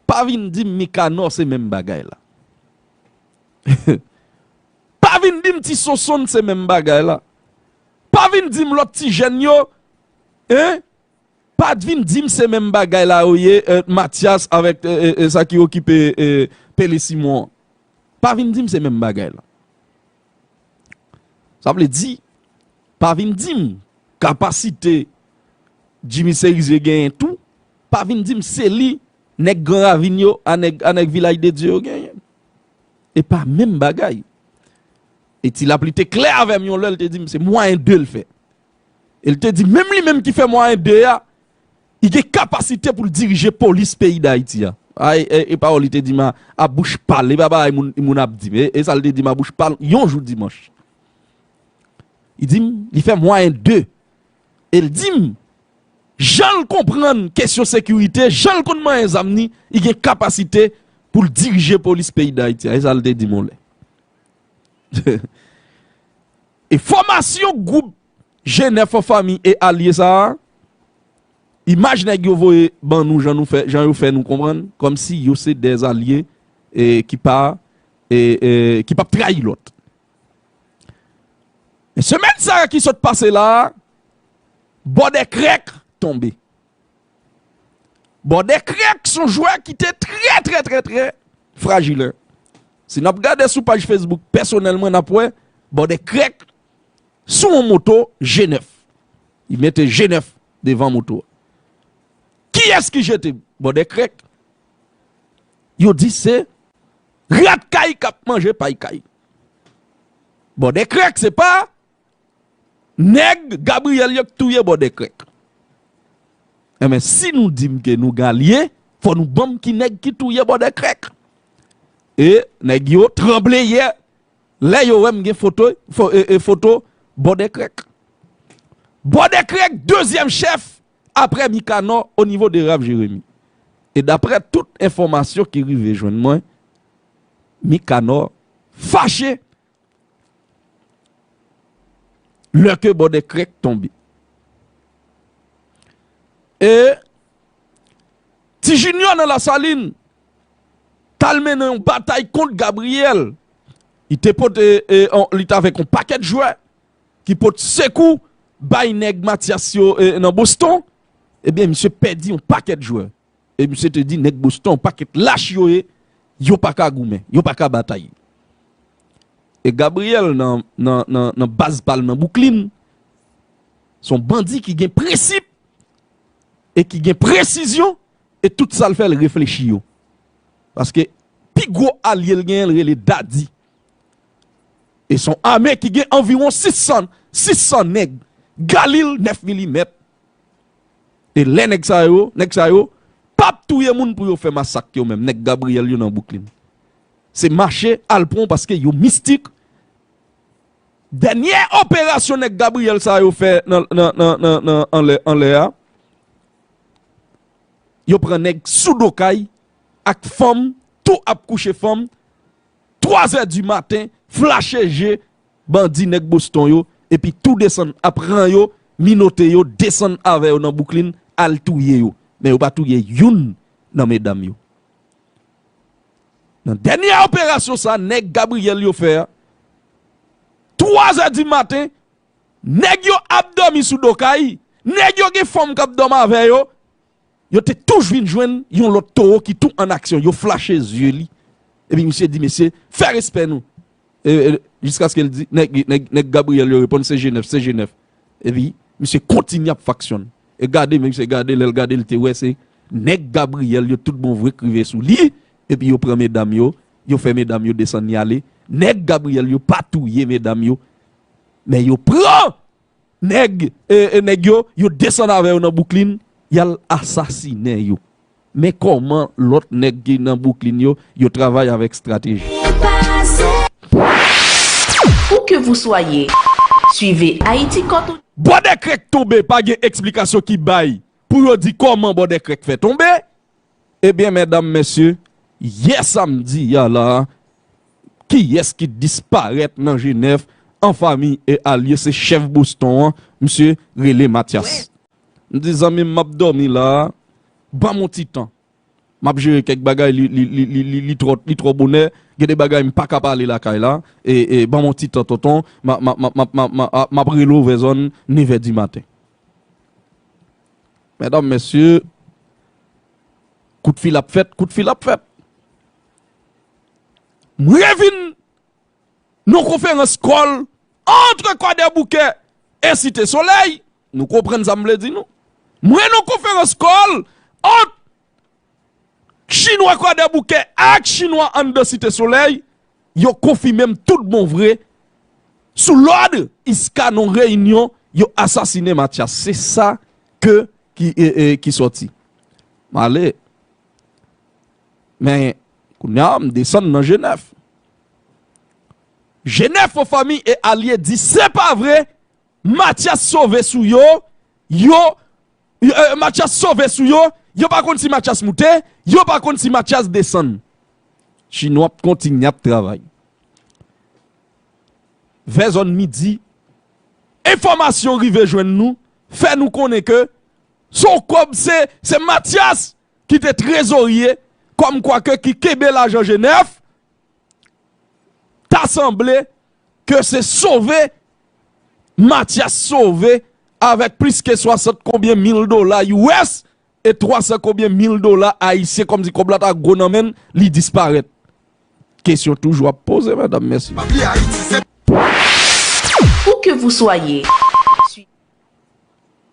pa vin di m Mikanò se menm bagay la. Pa vin di m Ti Sonsonn se menm bagay la. Pa vin di m lòt ti jèn yo, hein? Pa vin di m se menm bagay la yo ye, e, Mathias avèk, e, e, e, sa ki okipe, e, Pele Simon an. Pa vin di m se menm bagay la. Sa vle di, pa vin di m kapasite Jimmy Serizier genyen tou, pa vin di m se li nèg Gran Ravin yo, a nèg, a nèg Vilaj de Dye yo genyen. E pa menm bagay. E Ti Lapli te klè avè m yon lè, l te di m se mwayen de l fè. E l te di, menm li menm ki fè mwayen de a, li gen kapasite pou l dirije polis peyi Dayiti a. Ay, e, e pawòl li te di m a, a bouch pa l, e pa bagay moun, moun ap di m. E, e sa l te di m a bouch pa l, yon jou dimanch. Li di m, li fè mwayen de. E l di m, jan l konprann kesyon sekirite, jan l konn manyen zam ni, li gen kapasite pou l dirije polis peyi Dayiti a. E sa l te di m yon lè. E fòmasyon gwoup G nèf an fanmi e alye sa a, imaj nèg yo voye ban nou, jan nou fè, jan yo fè nou konprann, kòmsi yo se de alye, e, ki pa, e, e, ki p ap trayi lòt. Men semèn sa a ki sot pase la a, Bòdè Krèk tonbe. Bòdè Krèk se yon jwè ki te trè, trè, trè, trè frajil. Si n ap gade sou paj Facebook pèsonèl mwen, n ap wè Bòdè Krèk sou yon moto G nèf. Li mete G nèf devan moto a. Kiyès ki jete Bòdè Krèk? Yo di se rat kay k ap manje pay kay. Bòdè Krèk se pa nèg Gabriyèl yo k touye Bòdè Krèk. Enben, si nou di m ke nou gen alye, Fò nou ban m ki nèg ki touye Bòdèkrèk. E nèg yo tranble yè lè yo wè m gen foto, fo, e, e, foto Bòdèkrèk. Bòdèkrèk, dezyèm chèf apre Mikanò o nivo de Ralph Jérémy. E daprè tout enfòmasyon ki rive jwenn mwen, Mikanò fache lè ke Bòdèkrèk tonbe. E Ti Junior nan Lasalin t al mennen yon batay kont Gabriel. Li te pote, e, on, li t avèk yon pakèt jwè ki pot sekou bay nèg Matyas yo, e, nan Boston. Ebyen, misye pèdi yon pakèt jwè. E misye te di nèg Boston, yon pakèt lach yo ye, yo pa ka goumen, yo pa ka batay. E Gabriel nan, nan, nan, nan baz pa l nan Bouklin, se yon bandi ki gen prensip e ki gen presizyon, e tout sa l fè, l reflechi yo. Paske pi gwo alye l genyen, l rele Dadi. E se yon ame ki gen anviwon sis san, sis san nèg. Galil nèf milimèt. E lè nèg sa yo, nèg sa yo p ap touye moun pou yo fè masak yo menm, nèg Gabriyèl yo nan Bouklin. Se mache al pran w paske yo mistik. Dènye operasyon nèg Gabriyèl sa yo fè nan, nan, nan, nan, nan, anlè, anlè a, yo pran nèg sou do kay ak fanm, tou ap kouche fanm, twazè di maten, flache je bandi nèg Boston yo, epi tou desann ap ran yo, minote yo, desann avè yo nan Bouklin, al touye yo. Men yo pa touye youn nan medam yo. Nan dènye operasyon sa, nèg Gabriyèl yo fè a, twazè di maten, nèg yo ap dòmi sou do kay, nèg yo gen fanm k ap dòmi avè yo, yo te touch vin jwenn yon lòt towo ki tou an aksyon. Yo flache zye li. Epi misye di, "Mesye, fè respè nou." E, e, jiskaske l di, nèg, nèg, nèg Gabriyèl yo reponn, "Se G nèf, se G nèf." Epi misye kontinye ap faksyonn. E gade, men misye gade, lè l gade, l te wè se nèg Gabriyèl yo tout bon vre k rive sou li. Epi yo pran medam yo, yo fè medam yo desann y ale. Nèg Gabriyèl yo pa touye medam yo, men yo pran nèg, e, e, nèg yo, yo desann avè yo nan Bouklin, y al asasinen yo. Men kòman lòt nèg ki nan Bouklin yo, yo travay avèk estrateji. Où que vous soyez, suivez Haïti Code. Bòdè Krèk tonbe, pa gen eksplikasyon ki bay pou yo di kòman Bòdè Krèk fè tonbe. Ebyen, medam, mesye, yè samdi a la, kiyès ki disparèt nan Jenèf an fanmi e alye? Se chèf Boston an, misye rele Matyas. M di, "Zanmi m, m ap dòmi la, ban m yon ti tan. M ap jere kèk bagay, li, li, li, li, li, li twò, li twò bonè. Gen de bagay m pa ka pale lakay la. E, e, ban m yon ti tan, tonton. M a, m a, m a, m a, m a, m a, m ap rele w vè zòn nevè di maten." Medam, mesye, kout fil ap fèt, kout fil ap fèt. M revin nan konferans kòl ant Kwadèboukè e Site Solèy. Nou konprann sa m vle di nou. M wè nan konferans kòl ant Chinwa Kwadèboukè ak Chinwa anndan Site Solèy, yo konfime m tout bon vre, sou lòd Iska nan reyinyon, yo asasinen Matyas. Se sa ke, ki, e, e, ki sòti. M ale. Men, kounye a, m desann nan Jenèf. Jenèf, fanmi e alye di, se pa vre, Matyas sove sou yo, yo, yo, e, Matyas sove sou yo, yo pa konn si Matyas moute, yo pa konn si Matyas desann. Chinwa ap kontinye ap travay. Vè zòn midi, enfòmasyon rive jwenn nou, fè nou konnen ke se yon kòb, se, se Matyas ki te trezorye, kòmkwa ke ki kenbe lajan Jenèf, ta sanble ke se sove, Matyas sove avèk plis ke swasant konbyen mil dola U S e twa san konbyen mil dola ayisyen, kòmsi kòb la ta gwo nan men l, li disparèt. Kesyon toujou ap poze, medam, mesye. Où que vous soyez.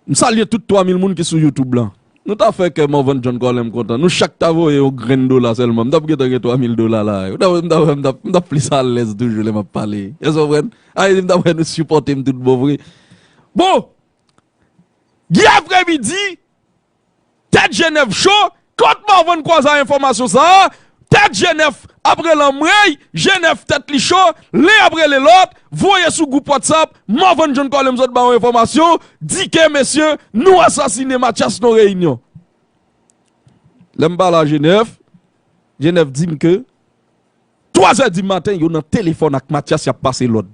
M salye tout twa mil moun ki sou YouTube lan. Nou ta fè kè Morvan John Colin kontan. Nou chak ta voye yon grenn dola sèlman. M t ap gentan gen twa mil dola la. M t ap, m t ap, m t ap, m t ap plis alèz toujou lè m ap pale. Èske w konprann? Ayiti, m t ap wè nou sipòte m tout bon vre. Bon! Gen aprèmidi, tèt Jenèf cho, Kot Morvan kwaze a enfòmasyon sa a? Tèt Jenèf ap rele anmwey, Jenèf tèt li cho, len ap rele lòt, voye sou gwoup WhatsApp, Morvan John Collins sot ba w enfòmasyon, di ke mesye, nou asasinen Mathias nan reyinyon. Lè m pale a Jenèf, Jenèf di m ke twazè di maten, yo nan telefòn ak Mathias, y ap pase lòd.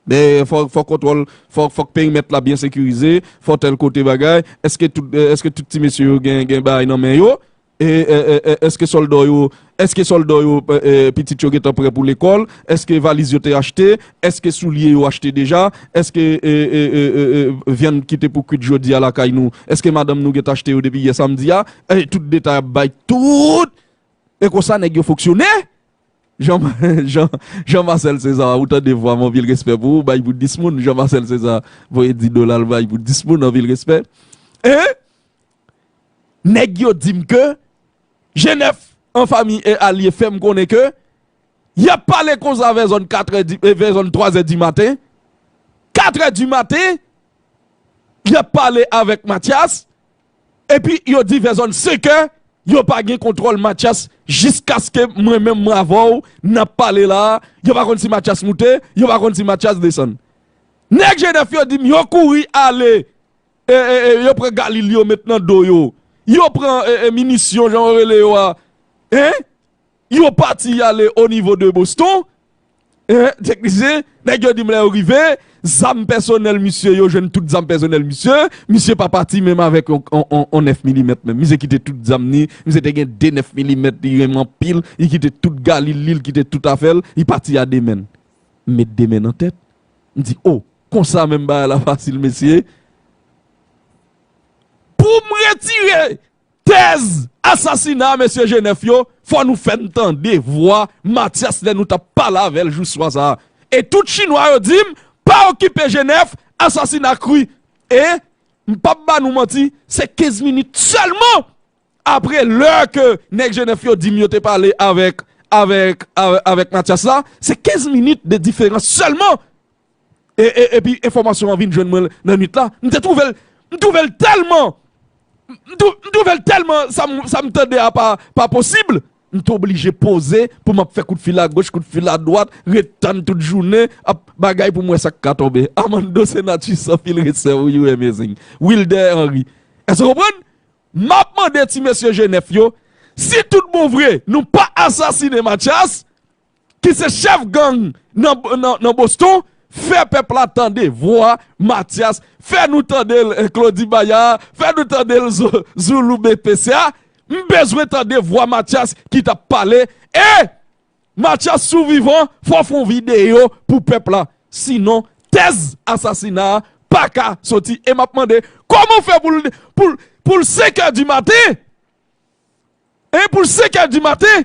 Men fò, fò kontwòl, fò, fòk perimèt la byen sekirize, fò tèl kote bagay, èske tout, èske tout ti mesye yo gen, gen bagay nan men yo? E, e, e, e, èske sòlda yo, èske sòlda yo, e, e, pitit yo gentan prè pou lekòl? Èske valiz yo te achte? Èske soulye yo achte deja? Èske, e, e, e, e, e, vyann ki te pou kwit jodi a lakay nou, èske madanm nou gentan achte yo depi yè samdi a? E tout detay ap bay tout. E konsa nèg yo fonksyone. Jean, Jean, Jean Marcel César, ou tande vwa m, anpil respè pou ou, bay pou dis moun. Jean Marcel César voye dis dola, l bay pou dis moun, anpil respè. E nèg yo di m ke Jenèf an fanmi e alye fè m konnen ke y ap pale konsa vè zòn katrè di, e vè zòn twazè di maten. Katrè di maten, y ap pale avèk Mathias. Epi yo di vè zòn senkè, yo pa gen kontwòl Mathias jiskaske mwen menm mwen avè w n ap pale la a. Yo pa konn si Mathias moute, yo pa konn si Mathias desann. Nèg Jenèf yo di m yo kouri ale, e, e, e, yo pran galil yo met nan do yo. Yo pran, e, e, minisyon, jan yo rele yo a. Hein? Yo pati ale o nivo de Boston. Hein, teknisyen, nèg yo di m lè yo rive, zam pèsonèl misye, yo jwenn tout zam pèsonèl misye. Misye pa pati menm avèk on, on, on, on nèf milimèt menm. Misye kite tout zam ni, misye te gen de nèf milimèt, li renmen anpil, li kite tout galil li, li kite tout afè l, li pati a de men. M met de men nan tèt. M di, o, konsa menm bagay la fasil, mesye. Pou m retire tèz asasina mesye Jenèf yo, fò nou fè n tande vwa Mathias lè nou t ap pale avè l jou swa sa a. E tout chinwa yo di m, pa okipe Jenèf, asasina kri. E, m p ap ba nou manti, se kenz minit sèlman apre lè ke nèg Jenèf yo di m yo te pale avèk, avèk, avèk, avèk Mathias la, se kenz minit de diferans sèlman. E, e, epi enfòmasyon an vin jwenn mwen nan nwit la. M te twouve l, m twouve l tèlman, m twou-, m twouve l tèlman sa m, sa m tande a pa, pa posib. M te oblije poze pou m ap fè kout fil agoch, kout fil adwat, ret tann tout jounen, ap bagay pou m wè sa k ka tonbe. Armando Senatus, anpil respè pou you amazing. Wilder Henry. Èske w konprann? M ap mande ti mesye Jenèf yo, si tout bon vre, nou pa asasinen Mathias, ki se chèf gang nan, nan, nan Boston, fè pèp la tande vwa Mathias, fè nou tande l, eh, Claudy Bayard, fè nou tande l Zo-, Zoulou B P C A. M bezwen tande vwa Mathias ki t ap pale. E Mathias, si w vivan, fò w fè yon videyo pou pèp la. Sinon, tèz asasina a pa ka soti. E m ap mande, kòman w fè pou l, pou l, pou l senk è di maten? E pou l senk è di maten,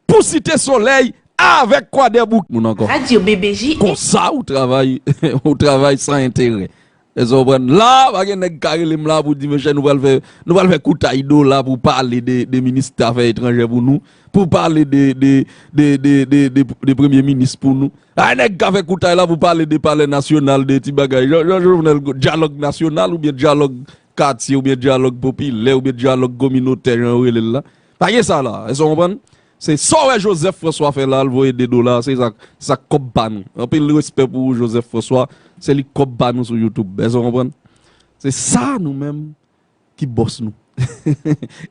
pou Site Solèy avèk Kwadèbouk moun ankò. Radio B B J. Konsa ou travay, ou travay san enterè. Èske w konprann? La, pa gen nèg ka rele m la pou di, monchè, nou pral fè, nou pral fè koutay dola pou pale de, de minis afè etranjè pou nou, pou pale de, de, de premye minis pou nou. A, nèg ka fè koutay la pou pale de palè nasyonal, de ti bagay. Jan, Jan Jovenel, dyalòg nasyonal oubyen dyalòg katye oubyen dyalòg popilè oubyen dyalòg kominotè, jan yo rele l la. Pa gen sa la. Èske w konprann? Se sa w wè Joseph François fè la, l voye de dola, se sa, sa kòb pa nou. Anpil respè pou ou, Joseph François. Se li kòb pa nou sou YouTube. Èske w konprann? Se sa nou menm ki bòs nou.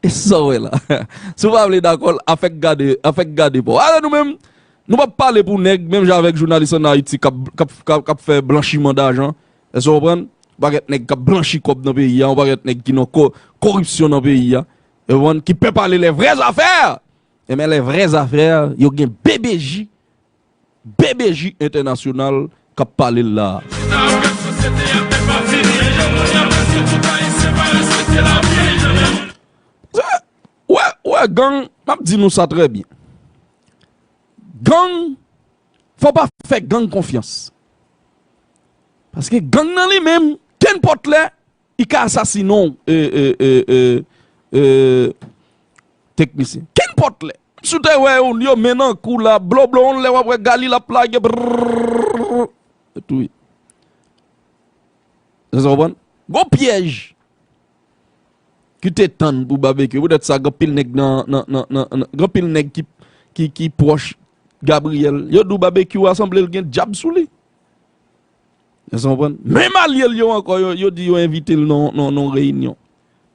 E sa w wè la. Si w pa vle dakò, afèk gade, afèk gade pa w. Alò nou menm, nou p ap pale pou nèg, menm jan avèk jounalis ann Ayiti k ap, k ap, k ap, k ap fè blanchiman dajan. Èske w konprann? Yon pakèt nèg k ap blanchi kòb nan peyi a, yon pakèt nèg ki nan ko-, koripsyon nan peyi a. Èske w konprann? Ki pè pale lè vrè zafè! Enben, lè vrè zafè, yo gen B B J, B B J entènasyonal k ap pale l la a. Wè, wè, gang, m ap di nou sa trè byen. Gang, fò w pa fè gang konfyans. Paske gang nan li menm, kenpòt lè, li ka asasinen w, e, e, e, e, e, teknisyen. Kenpòt lè. Si w te wè yo, yo men nan kou la, bloblo, yon lè w ap wè gali l ap lage, brrrr, yo touye. Èske w konprann? Gon pyèj. ki te tann pou Babekyou. Poutèt sa, gen anpil nèg nan, nan, nan, nan, nan, gen anpil nèg ki, ki, ki pwòch Gabriel. Yo di w Babekyou a sanble l gen dyab sou li. Èske w konprann? Menm alye l yo ankò, yo, yo di yo envite l nan, nan, nan reyinyon.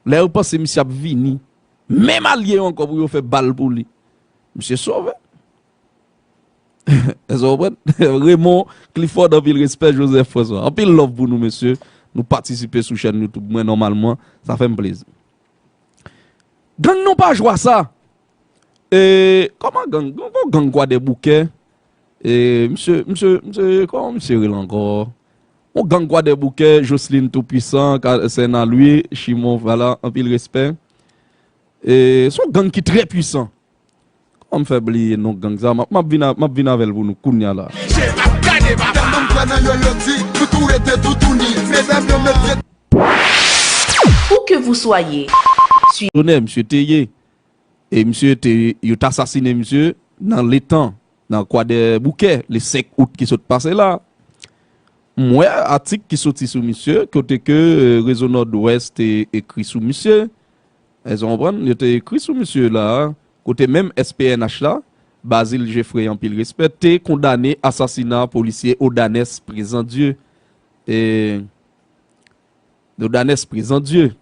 Lè yo panse misye ap vini, menm alye yo ankò pou yo fè bal pou li. Misye sove. Èske w konprann? Raymond Clifford, anpil respè, Joseph François. Anpil love pou nou, mesye. Nou patisipe sou chèn YouTube mwen nòmalman. Sa fè m plezi. Gang nou pa jwa sa. E, kòman gang? Gon, gon gang Kwadèboukè. E, misye, misye, misye, kòman misye rele ankò? Yon gang Kwadèboukè, Jocelyn Toupwisan, Ka-, Sèna Lwi, Chimon, vwala, anpil respè. E, se yon gang ki trè pwisan. Kòman m fè bliye non gang sa? M ap, m ap vin a-, m ap vin avè l pou nou kounye a la. Mesye, m ap gade papa. Tèlman m kwè nan yo, yo di, nou tou rete toutouni. Medam yo mete Où que vous soyez, suivez. Tonè, misye te ye. E misye te, yo t asasinen misye nan letan, nan Kwadèboukè, le senk out ki sot pase la. M wè atik ki soti sou misye, kote ke, e, Rezo Nòdwès te ekri sou misye. Èske w konprann? Yo te ekri sou misye la, kote menm S P N H la, Bazil Geffrey, anpil respè, te kondane asasina polisye Odanès Prezandye. E, Odanès Prezandye.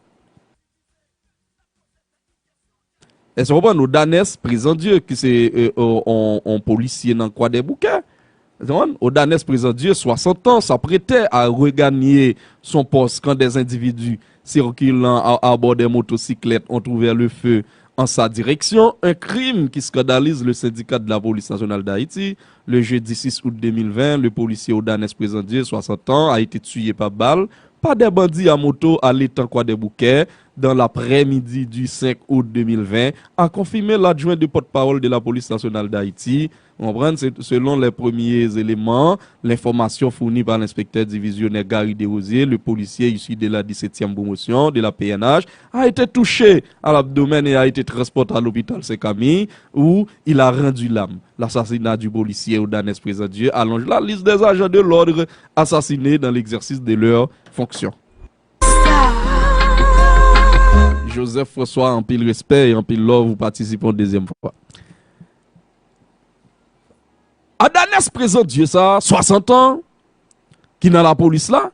Èske w konprann? Odanès Prezandye, ki se, e, on, on, on polisye nan Kwadèboukè. Èske w konprann? Odanès Prezandye, swasant an, s'apprêtait à regagner son poste quand des individus circulant à, à bord des motocyclettes ont ouvert le feu en sa direction, un crime qui scandalise le syndicat de la police nationale d'Haïti. Le jeudi six août deux mille vingt, le policier Odanès Présandye, soixante ans, a été tué par balle par des bandits à moto à l'étang Kwadèboukè dans l'après-midi du cinq août deux mille vingt, a confirmé l'adjoint de porte-parole de la police nationale d'Haïti. Ou konprann, se, selon les premiers éléments, l'information fournie par l'inspecteur divisionnaire Gary Desrosiers, le policier issu de la dix-septième promotion de la P N H a été touché à l'abdomen et a été transporté à l'hôpital Saint-Camille où il a rendu l'âme. L'assassinat du policier Odanès Présandye allonge la liste des agents de l'ordre assassinés dans l'exercice de leurs fonctions. Joseph François, anpil respè e anpil love, ou patisipe yon dezyèm fwa. Odanès Présandye sa, swasant an, ki nan lapolis la,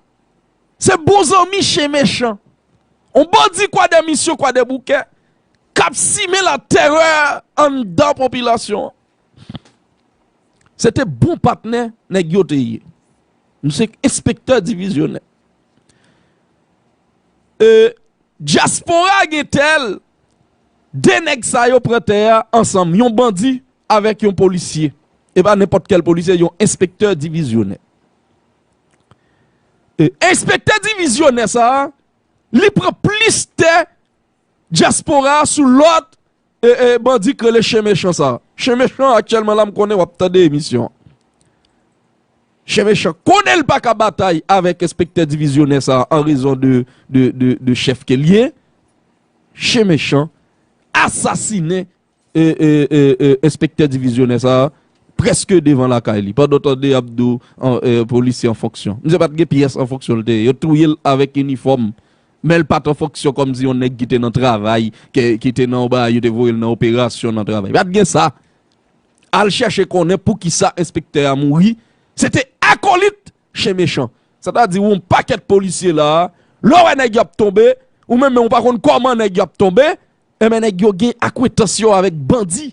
se bon zanmi Chen Mechan. On bandi Kwadèmisyon, Kwadèboukè, k ap simen latèrè anndan popilasyon an. Se te bon patnè nèg yo te ye. Misye enspektè divizyonè. E, dyaspora gen tèl, de nèg sa yo pran tè a ansanm, yon bandi avèk yon polisye. E pa nenpòt kèl polisye, yon enspektè divizyonè. E enspektè divizyonè sa a, li pran plis tè dyaspora a sou lòd e, e, bandi k rele Chen Mechan sa. Chen Mechan, aktyèlman la, m konnen w ap tande emisyon an. Chen Mechan konnen l pa ka batay avèk enspektè divizyonè sa an rezon de, de, de, de chèf ke l ye. Chen Mechan asasinen e, e, e, e, enspektè divizyonè sa a prèske devan lakay li. Pandan w tande y ap di w, an, e, polisye an fonksyon. Misye pa t gen pyès an fonksyon l te ye. Yo touye l avèk inifòm. Men l pa t an fonksyon kòmsi yon nèg ki te nan travay, ke, ki te nan yon bagay, yo te voye l nan operasyon nan travay. Pa t gen sa. Al chèche konnen poukisa enspektè a mouri. Se te akolit Chen Mechan. Sètadi, yon pakèt polisye la a, lè w wè nèg yo ap tonbe, ou menm menm ou pa konn kòman nèg yo ap tonbe, enben nèg yo gen akwentans yo avèk bandi.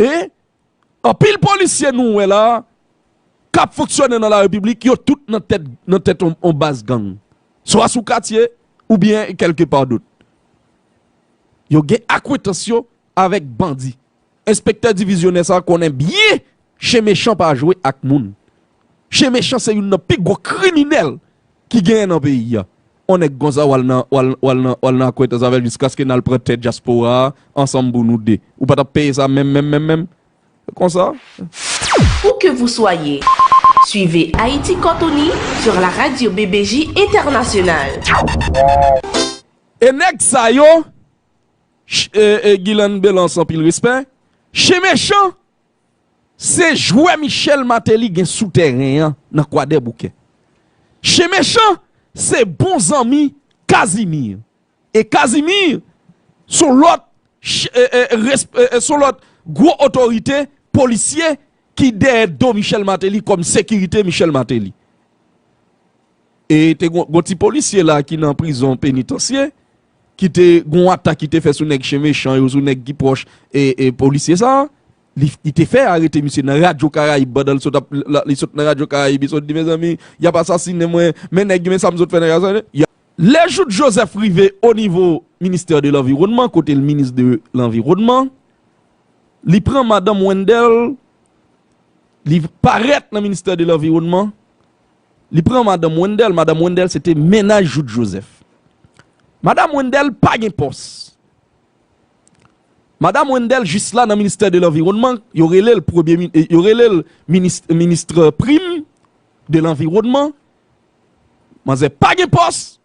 E anpil polisye nou wè la a, k ap fonksyone nan larepiblik, yo tout nan tèt, nan tèt on, on baz gang. Swa sou katye, oubyen kèlke pa dòt. Yo gen akwentans yo avèk bandi. Enspektè divizyonè sa a konnen byen Chen Mechan pa jwe ak moun. Chen Mechan se youn nan pi gwo kriminèl ki genyen nan peyi a. On nèg konsa w al nan, w al, w al nan, w al nan akwentans avè l jiskaske n al pran tè dyaspora a ansanm pou nou de. Ou pa t ap peye sa menm, menm, menm, menm? Konsa. Où que vous soyez, suivez Haïti Cortoni sur la radio B B J Internationale. E nèg sa yo, ch-, e, e, Guilan Belance, anpil respè. Chen Mechan, se jwè Michel Martelly gen sou tèren an nan Kwadèboukè. Chen Mechan, se bon zanmi Casimir. E Casimir, se yon lòt ch- e, e, resp- e, e, se yon lòt gwo otorite polisye ki dèyè do Michel Martelly kòm sekirite Michel Martelly. E te gon, gon ti polisye la ki nan prizon penitansye, ki te gon atak ki te fè sou nèg chen mechan yo, sou nèg ki pwòch e, e polisye sa a. Li, li te fè arete misye nan Radyo Karayib pandan li sot, ap, la- li sot nan Radyo Karayib, li sot di, mezanmi, y ap asasinen mwen, men nèg yo, men sa m sot fè nèg yo asasinen. Y a- Lè Jouthe Joseph rive o nivo ministè de lanviwònman, kote l minis de lanviwònman, li pran madanm Wendell, li parèt nan ministè de lanviwònman, li pran madanm Wendell, madanm Wendell se te mennaj Jouthe Joseph. Madanm Wendell pa gen pòs. Madanm Wendell jis la nan ministè de lanviwònman, yo rele l premye mi- yo rele l minis, minis prim de lanviwònman. Manzè pa gen pòs.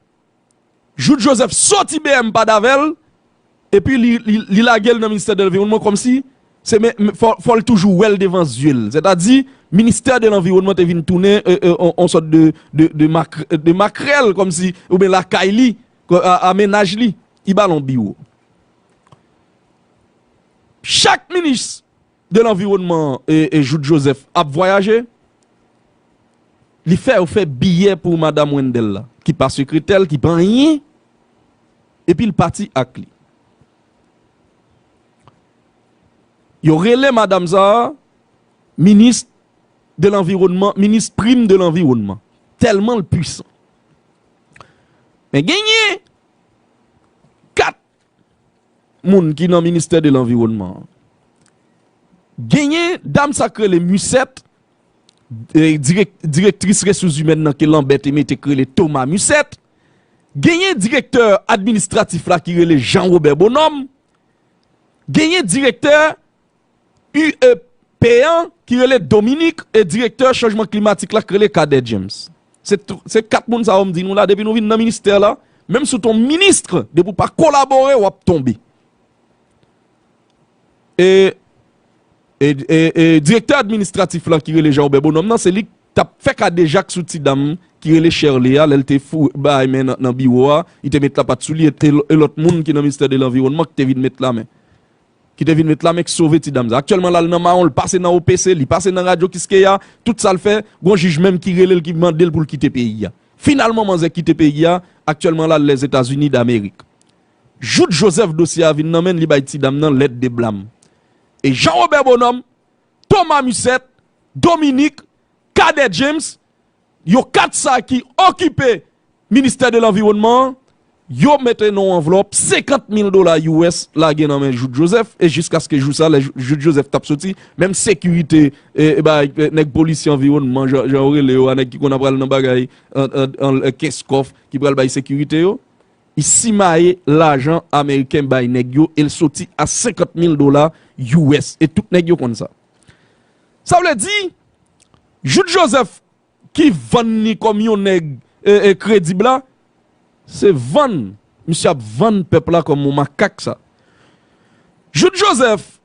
Jouthe Joseph soti B M pad avè l, epi li, li, li lage l nan ministè de lanviwònman kòmsi se men, men fò, fò l toujou wè l devan zye l. Sètadi, ministè de lanviwònman te vin tounen e, e, on, on sòt de, de, de, mak, de makrèl, kòmsi, oubyen lakay li, a, a mennaj li, li ba l on biwo. Chak minis de lanviwònman e, e Jouthe Joseph ap vwayaje, li fè yo fè biyè pou madanm Wendell la, ki pa sekretè l, ki pa anyen, epi l pati ak li. Yo rele madanm sa a minis de lanviwònman, minis prim de lanviwònman. Tèlman l pwisan. Men genyen kat moun ki nan ministè de lanviwònman an. Genyen dam sa k rele Musette, e, dirèk, direktris resous imèn nan ke Lambert te mete k rele Thomas Musette. Genyen direktè administratif la ki rele Jean Robert Bonhomme. Genyen direktè U E P an ki rele Dominique e direktè chanjman klimatik la ki rele Cadet James. Se, se kat moun sa yo m di nou la, depi nou vin nan ministè la, menm si w te yon minis, depi w pa kolabore, w ap tonbe. E, e, e, e direktè administratif la ki rele Jean Robert Bonhomme nan, se li k t ap fè kadejak sou ti dam ki rele Shirley a, lè l te fou bay men nan, nan biwo a, li te met lapat sou li, e, e lòt moun ki nan ministè de lanviwònman ki te vin met lamen. Ki te vin met lamen k sove ti dam sa. Aktyèlman la, l nan mawon, l pase nan O P C, li pase nan Radyo Kiskeya, tout sa l fè, gon jij menm ki rele l, ki mande l pou l kite peyi a. Finalman, manzè kite peyi a, aktyèlman la, l Lèzetazini Damerik. Jouthe Joseph dosye a vin nan men l, li bay ti dam nan lèt de blam. E Jean Robert Bonhomme, Thomas Musette, Dominique, Cadet James, yo kat sa ki okipe ministè de lanviwònman an, yo mete nan yon anvlòp senkant mil dola U S lage nan men Jouthe Joseph, e jiskaske jou sa, lè Jou- Jouthe Joseph t ap soti, menm sekirite, e, e, ba, e, nèg polisye anviwònman, jan, jan yo rele yo a, nèg ki konn ap pral nan bagay, an, an, an, e, kès kòf, ki pral bay sekirite yo, li simaye lajan ameriken bay nèg yo, e l soti a senkant mil dola U S, e tout nèg yo konn sa. Sa vle di, Jouthe Joseph ki vann li kòm yon nèg, e, e, kredib la, se vann, misye ap vann pèp la kòm yon makak sa. Jouthe Joseph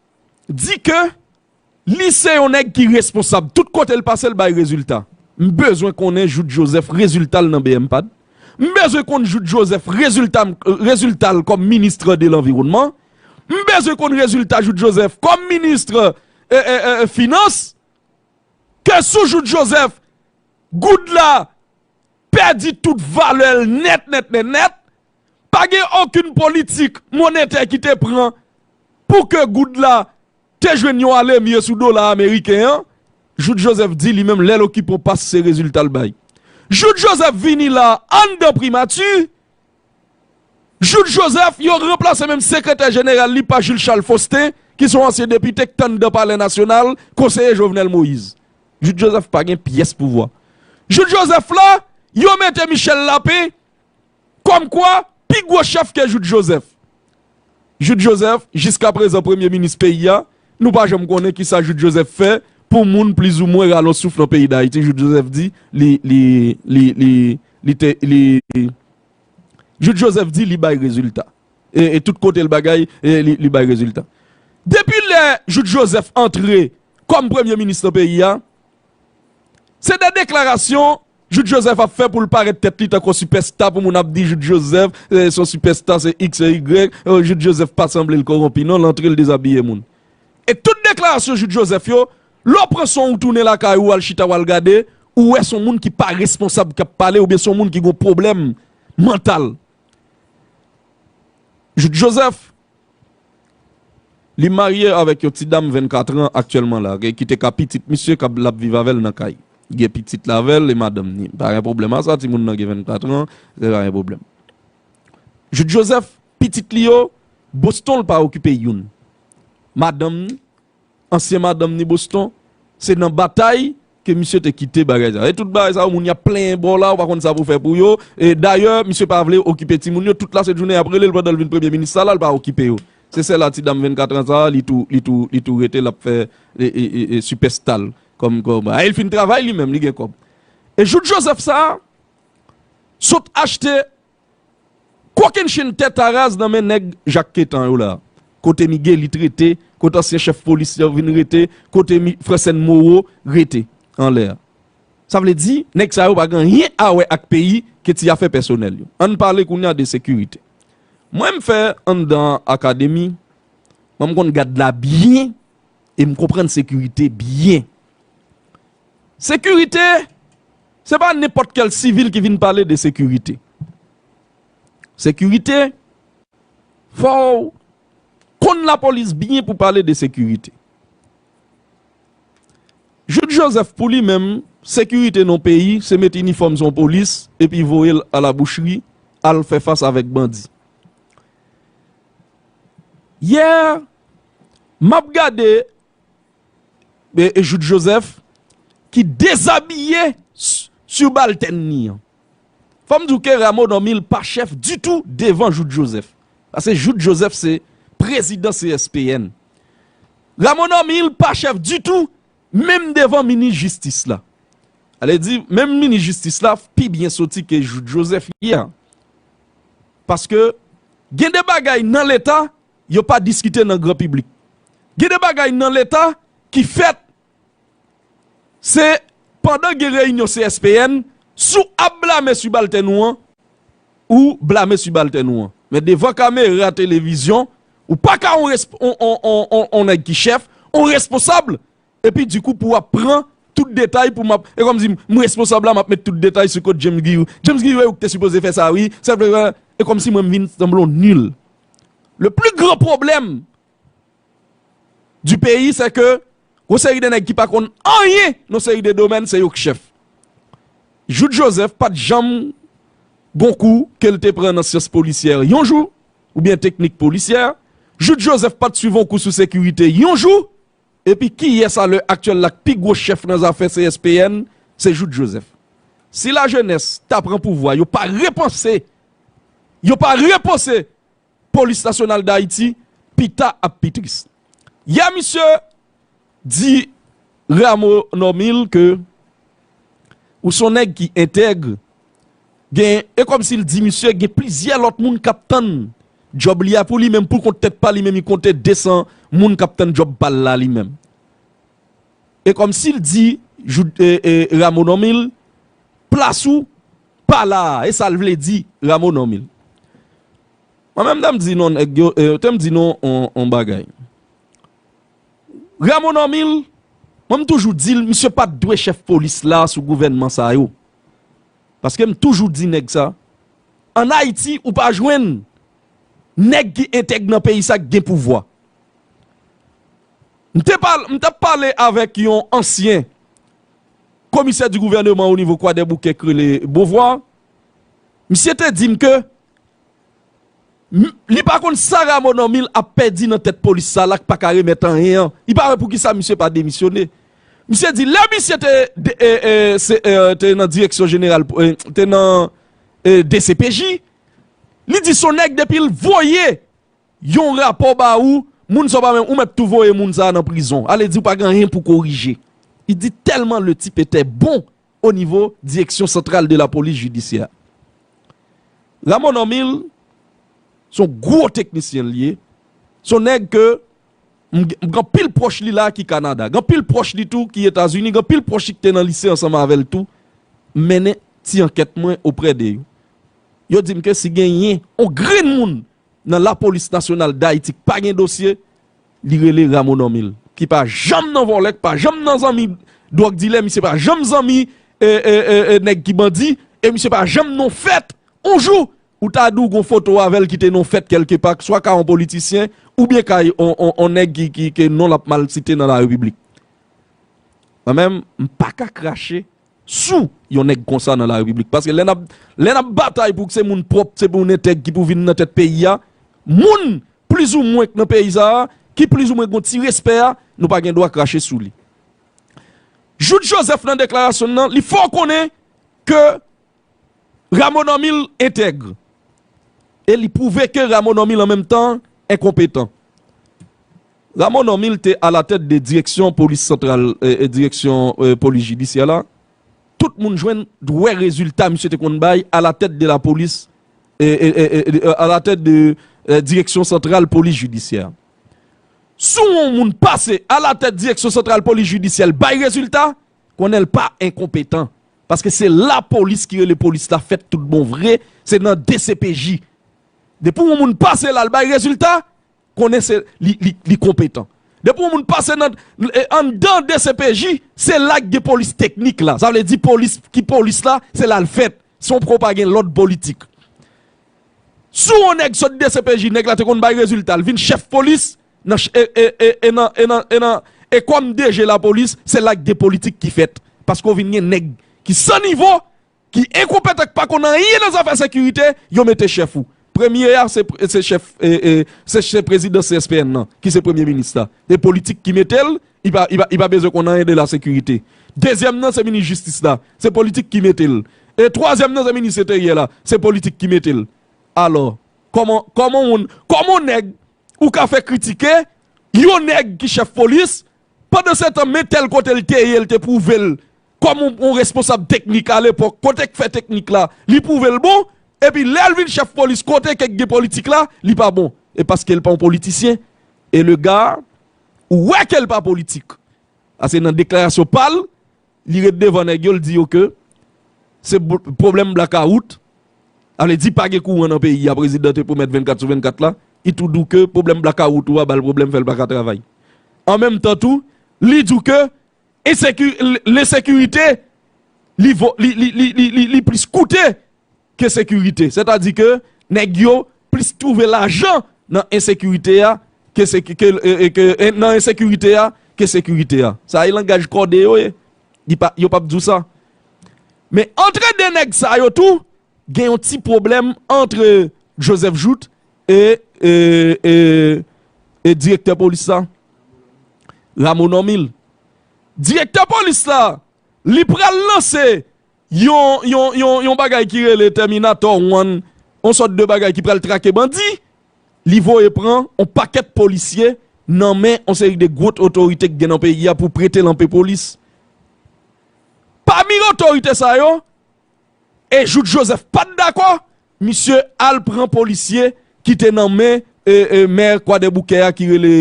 di ke li se yon nèg ki responsab. Tout kote l pase, l bay rezilta. M bezwen konnen Jouthe Joseph rezilta l nan B M pad. M bezwen konn Jouthe Joseph rezilta, rezilta l kòm minis de lanviwònman. M bezwen konn rezilta Jouthe Joseph kòm minis, e, e, e, finans. Ke sou Jouthe Joseph, goud la pèdi tout valè l nèt, nèt, nèt, nèt. Pa gen okenn politik monetè ki te pran pou ke goud la te jwenn yon alemye sou dola ameriken an. Jouthe Joseph di li menm, lè l okipe yon pas, se rezilta l bay. Jouthe Joseph vini la anndan primati, Jouthe Joseph, yo ranplase menm sekretè jeneral li pa Jules Charles Faustin, ki se yon ansyen depite k t anndan Palè Nasyonal, konseye Jovenel Moïse. Jouthe Joseph pa gen pyès pouvwa. Jouthe Joseph la, yo mete Michel Lapin kòmkwa pi gwo chèf ke Jouthe Joseph. Jouthe Joseph, jiskaprezan premye minis peyi a, nou pa janm konnen kisa Jouthe Joseph fè pou moun plizoumwen rale yon souf nan peyi Dayiti. Jouthe Joseph di li, li, li, li, li te, li, Jouthe Joseph di li bay rezilta. E, e tout kote l bagay, e li, li bay rezilta. Depi lè Jouthe Joseph antre kòm premye minis nan peyi a, se de deklarasyon Jude Joseph ap fè pou l parèt tèt li tankou sipèsta, pou moun ap di Jude Joseph, eh, se yon sipèsta, se X, se Y, eh, Jude Joseph pa sanble l kowonpi, non, l antre, l dezabiye moun. E tout deklarasyon Jude Joseph yo, lè w pran son w tounen lakay ou, al chita, w al gade, ou wè se yon moun ki pa responsab k ap pale, oubyen se yon moun ki gen yon pwoblèm mantal. Jude Joseph, li marye avèk yon ti dam vennkat an aktyèlman la, ki te ka pitit misye, k ap, l ap viv avè l nan kay. Gen pitit la avè l e madanm ni. Pa gen pwoblèm a sa, timoun nan gen vennkat an, se pa gen pwoblèm. Jude Joseph, pitit li yo, Boston l pa okipe youn. Madanm ni, ansyen madanm ni Boston, se nan batay ke misye te kite bagay sa. E tout bagay sa yo, moun y ap plenyen bò la, ou pa konn sa pou fè pou yo. E dayè, misye pa vle okipe timoun yo, tout la se jounen y ap rele l pandan l vin premye minis sa la, l pa okipe yo. Se sèl a ti dam vennkat an sa, li tou, li tou, li tou rete, l ap fè e, e, e, e, sipèsta l kòm, kòm, a, e l fin travay li menm, li gen kòb. E Jude Joseph sa, sot achte kokennchenn tèt a raz nan men nèg Jak Ketan yo la. Kote Miguelito rete, kote ansyen chèf polis yo vin rete, kote mi-, Francène Moreau rete anlè a. Sa vle di, nèg sa yo pa gen anyen a wè ak peyi ke ti afè pèsonèl yo. Ann pale kounye a de sekirite. Mwen, m fè anndan akademi, mwen, m konn gad la byen e m konprann sekirite byen. Sekirite, se pa nenpòt kèl sivil ki vin pale de sekirite. Sekirite, fò w konn lapolis byen pou pale de sekirite. Jude Joseph, pou li menm, sekirite nan peyi, se met inifòm sou yon polis, epi voye l a la bouchri, al fè fas avèk bandi. Yè, m ap gade e, e Jude Joseph, ki dezabiye s-, sibaltèn ni an. Fò m di w ke Rameau Normil pa chèf ditou devan Jude Joseph. Paske Jude Joseph se prezidan C S P N. Rameau Normil pa chèf ditou, menm devan minis jistis la. Ale di, menm minis jistis la pi byen soti ke Jude Joseph ye a. Paske gen de bagay nan Leta, yo pa diskite nan gran piblik. Gen de bagay nan Leta ki fèt, se pandan gen reyinyon C S P N, si w ap blame sibaltèn ou an, ou blame sibaltèn ou an. Men devan kamera televizyon, ou pa ka yon resp-, on, on, on, on, on nèg ki chèf, on responsab, epi dikou pou w ap pran tout detay pou m ap, e kòmsi m responsab la, m ap met tout detay sou kont James Guilloux. James Guilloux, e ou ki te sipoze fè sa, wi. Sa vle, e kòmsi mwen m vin sanble yon nil. Le plus grand problème du pays, c'est que yon seri de nèg ki pa konn anyen nan seri de domèn, se yo k chèf. Jude Joseph pa t janm gon kou ke l te pran nan syans polisyè yon jou, oubyen teknik polisyè. Jude Joseph pa t swiv yon kou sou sekirite yon jou. Epi kiyès a lè aktyèl la k pi gwo chèf nan zafè C S P N? Se Jude Joseph. Si lajenès ta pran pouvwa, yo pa repanse, yo pa repanse Polis Nasyonal d Ayiti, pita ap pi tris. Yè misye di Rameau Normil ke ou se yon nèg ki entèg, gen, e kòmsi l di misye gen plizyè lòt moun k ap tann djòb li a pou li menm, pou kont tèt pa li menm, li konte de san moun k ap tann djòb pa l la li menm. E kòmsi l di Jou-, e, e, Rameau Normil, plas ou pa la a, e sa l vle di Rameau Normil. Mwen menm, te m di non, nèg yo, e, te m di non, on, on bagay. Rameau Normil, mwen, m toujou di l, misye pa t dwe chèf polis la sou gouvènman sa yo. Paske m toujou di nèg sa, ann Ayiti, ou pa jwenn nèg ki entèg nan peyi sa k gen pouvwa. M te pal-, m t ap pale avèk yon ansyen komisè di gouvèneman o nivo Kwadèboukè k rele Beauvoir. Misye te di m ke m-, li pa konn sa Rameau Normil ap pèdi nan tèt polis sa la k pa ka remèt anyen an. Li pa wè poukisa misye pa demisyone. Misye di lè misye te, de-, e, e, se, e, te nan direksyon jeneral, e, te nan, e, D C P J, li di se yon nèg depi l voye yon rapò ba ou, moun sa w pa menm, ou mèt tou voye moun sa a nan prizon. Ale di w pa gen anyen pou korije. Li di tèlman le type était bon au niveau Direction Centrale de la Police Judiciaire. Rameau Normil, se yon gwo teknisyen l ye. Se yon nèg ke m, m gen anpil pwòch li la ki Kanada. Gen anpil pwòch li tou ki Etazini. Gen anpil pwòch li ki te nan lise ansanm avè l tou. M mennen ti ankèt mwen oprè de yo. Yo di m ke si genyen on grenn moun nan Lapolis Nasyonal d Ayiti k pa gen dosye, li rele Rameau Normil, ki pa janm nan vòlè, ki pa janm nan zanmi dwòg dilè, misye pa janm zanmi, e, e, e, e, nèg ki bandi, e misye pa janm nan fèt, on jou, ou ta di w gon foto avè l ki te nan fèt kèlkepa, swa kay on politisyen, oubyen kay on, on, on nèg ki, ki, ke non l ap mal site nan larepiblik. Mwen menm, m pa ka krache sou yon nèg konsa nan larepiblik. Paske lè n ap, lè n ap batay pou se moun pwòp, se moun entèg ki pou vin nan tèt peyi a, moun plizoumwen k nan peyi sa a, ki plizoumwen gon ti respè a, nou pa gen dwa krache sou li. Jout Joseph nan deklarasyon l nan, li fè w konnen ke Rameau Normil entèg. E li pwouve ke Rameau Normil an menm tan enkonpetan. Rameau Normil te alatèt de direksyon polis santral, e, e, direksyon, e, polis jidisyè la. Tout moun jwenn wè rezilta misye te konn bay alatèt de lapolis, e, e, e, e, e, alatèt de, e, direksyon santral polis jidisyè. Si yon moun pase alatèt direksyon santral polis jidisyè, l bay rezilta, konnen l pa enkonpetan. Paske se lapolis ki rele polis la fèt tout bon vre, se nan D C P J. Depi yon moun pase la, l bay rezilta, konnen se li, li, li konpetan. Depi yon moun pase nan, e, anndan D C P J, se la k gen polis teknik la. Sa vle di polis, ki polis la, se la l fèt. Se yon pwo pa gen lòd politik. Si yon nèg sot D C P J, nèg la te konn bay rezilta, l vin chèf polis, nan ch-, e, e, e, e nan, e nan, e nan, e kòm D G lapolis, se la k gen politik ki fèt. Paske w vin gen nèg ki san nivo, ki enkonpetan, k pa konn anyen nan zafè sekirite, yo mete chèf ou. Premye a, se, se chèf, e, e, se, se prezidan C S P N nan, ki se premye minis la. Se politik ki mete l, li pa, li pa, li pa bezwen konn anyen de la sekirite. Dezyèm nan, se minis jistis la. Se politik ki mete l. E twazyèm nan, se minis enteryè la. Se politik ki mete l. Alò, kòman, kòman yon, kòman yon nèg ou ka fè kritike yon nèg ki chèf polis, pandan se tan, men tèl kote l te ye, l te pwouve l kòm yon, yon responsab teknik alepòk, kote k fè teknik la, li pwouve l bon, epi lè l vin chèf polis, kote ke gen politik la, li pa bon. E paske l pa yon politisyen. E le gars, ou wè ke l pa politik. Paske nan deklarasyon pa l, li ret devan nèg yo, l di yo ke se bo-, pwoblèm blakawout, sa vle di pa gen kouran nan peyi a, prezidan te pwomèt vennkat sou vennkat la, li tou di w ke pwoblèm blakawout ou a ba l pwoblèm, fè l pa ka travay. An menm tan tou, li di w ke enseku-, l-, lensekirite, li vo-, li, li, li, li, li, li plis koute ke sekirite. Sètadi ke nèg yo plis twouve lajan nan ensekirite a ke seki-, ke, e, e, ke, e, nan ensekirite a ke sekirite a. Sa e langaj kòde yo ye. Li pa, yo p ap di w sa. Men antre de nèg sa yo tou, gen yon ti pwoblèm antre Joseph Jouthe e, e, e, e direktè polis la, Rameau Normil. Direktè polis la, li pral lanse yon, yon, yon, yon bagay ki rele Terminator One, yon sòt de bagay ki pral trake bandi, li voye pran yon pakèt polisye nan men yon seri de gwo otorite ki gen nan peyi a pou prete lanpe polis. Pami otorite sa yo, e Jouthe Joseph pa t dakò, misye al pran polisye ki te nan men, e, e, mè Kwadèboukè a ki rele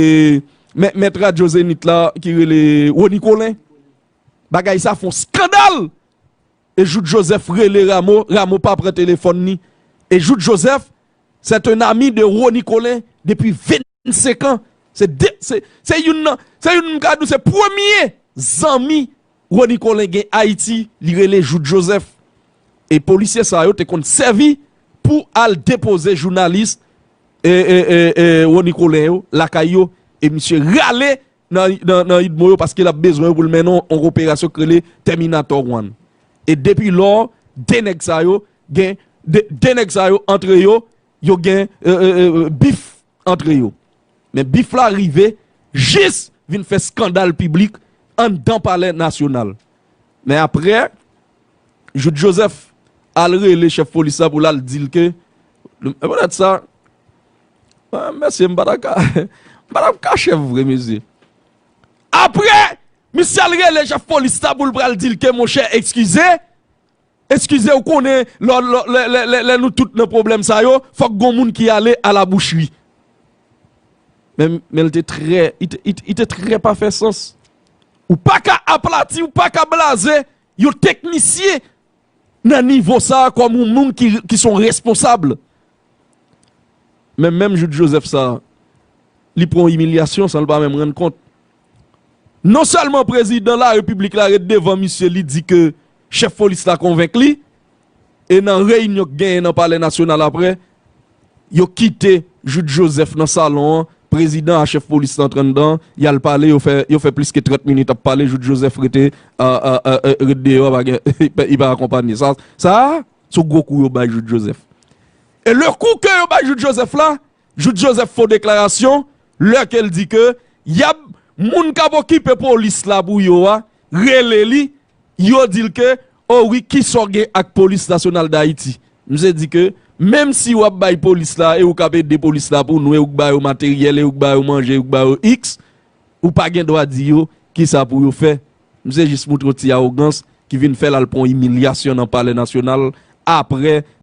mè-, mèt radyo Zenith la ki rele Rony Colin. Bagay sa fè yon skandal. E Jouthe Joseph rele Rameau, Rameau pa pran telefòn li. E Jouthe Joseph, c'est un ami de Rony Colin depuis vingt-cinq ans. Se de, se, se youn nan, se youn m ka di w se premye zanmi Rony Colin gen Ayiti, li rele Jouthe Joseph. E polisye sa yo te konn sèvi pou al depoze jounalis, e, e, e, e, Rony Colin yo, lakay yo. E misye rale nan, nan, nan idmo yo paske l ap bezwen yo pou l mennen yon, yon operasyon k rele Terminator One. E depi lò, de nèg sa yo gen, de, de nèg sa yo, antre yo, yo gen, e, e, e, e, bif antre yo. Men bif la rive jis vin fè skandal piblik anndan Palè Nasyonal. Men apre, Jouthe Joseph al rele chèf polis la pou l al di l ke, e poutèt sa, a, mesye, m pa ta ka, m pa ta ka chèf vre, mesye. Apre, misye al rele chèf polis la pou l pral di l ke, monchè, eskize, eskize, ou konnen, lè, lè, lè, lè, lè, lè nou tout nan pwoblèm sa yo, fòk gon moun ki ale a la boucherie. Men, men l te trè, li te, li te, li te trè pa fè sans. Ou pa ka aplati, ou pa ka blaze yon teknisyen nan nivo sa a kòm yon moun ki, ki se yon responsab. Men menm Jude Joseph sa a, li pran yon imilyasyon san l pa menm rann kont. Non sèlman prezidan larepiblik la ret devan misye, li di ke chèf polis la konvenk li, e nan reyinyon k genyen nan Palè Nasyonal apre, yo kite Jude Joseph nan salon an, prezidan a chèf polis la antre anndan, y al pale, yo fè, yo fè plis ke trant minit ap pale, Jude Joseph rete, a, a, a, a, ret deyò, pa gen, li pa akonpanye. Sa, sa, se yon gwo kou yo bay Jude Joseph. E le kou ke yo bay Jude Joseph la, Jude Joseph fè deklarasyon, lè ke l di ke y ap, moun k ap okipe polis la pou yo a, rele li, yo di l ke, o wi, kisa w gen ak Polis Nasyonal d Ayiti? Misye di ke, menm si w ap bay polis la e ou k ap ede polis la pou nou, e ou k ba yo materyèl, e ou k ba yo manje, e ou k ba yo X, ou pa gen dwa di yo kisa pou yo fè. Misye jis montre yon ti awogans ki vin fè l al pran yon imilyasyon nan Palè Nasyonal apre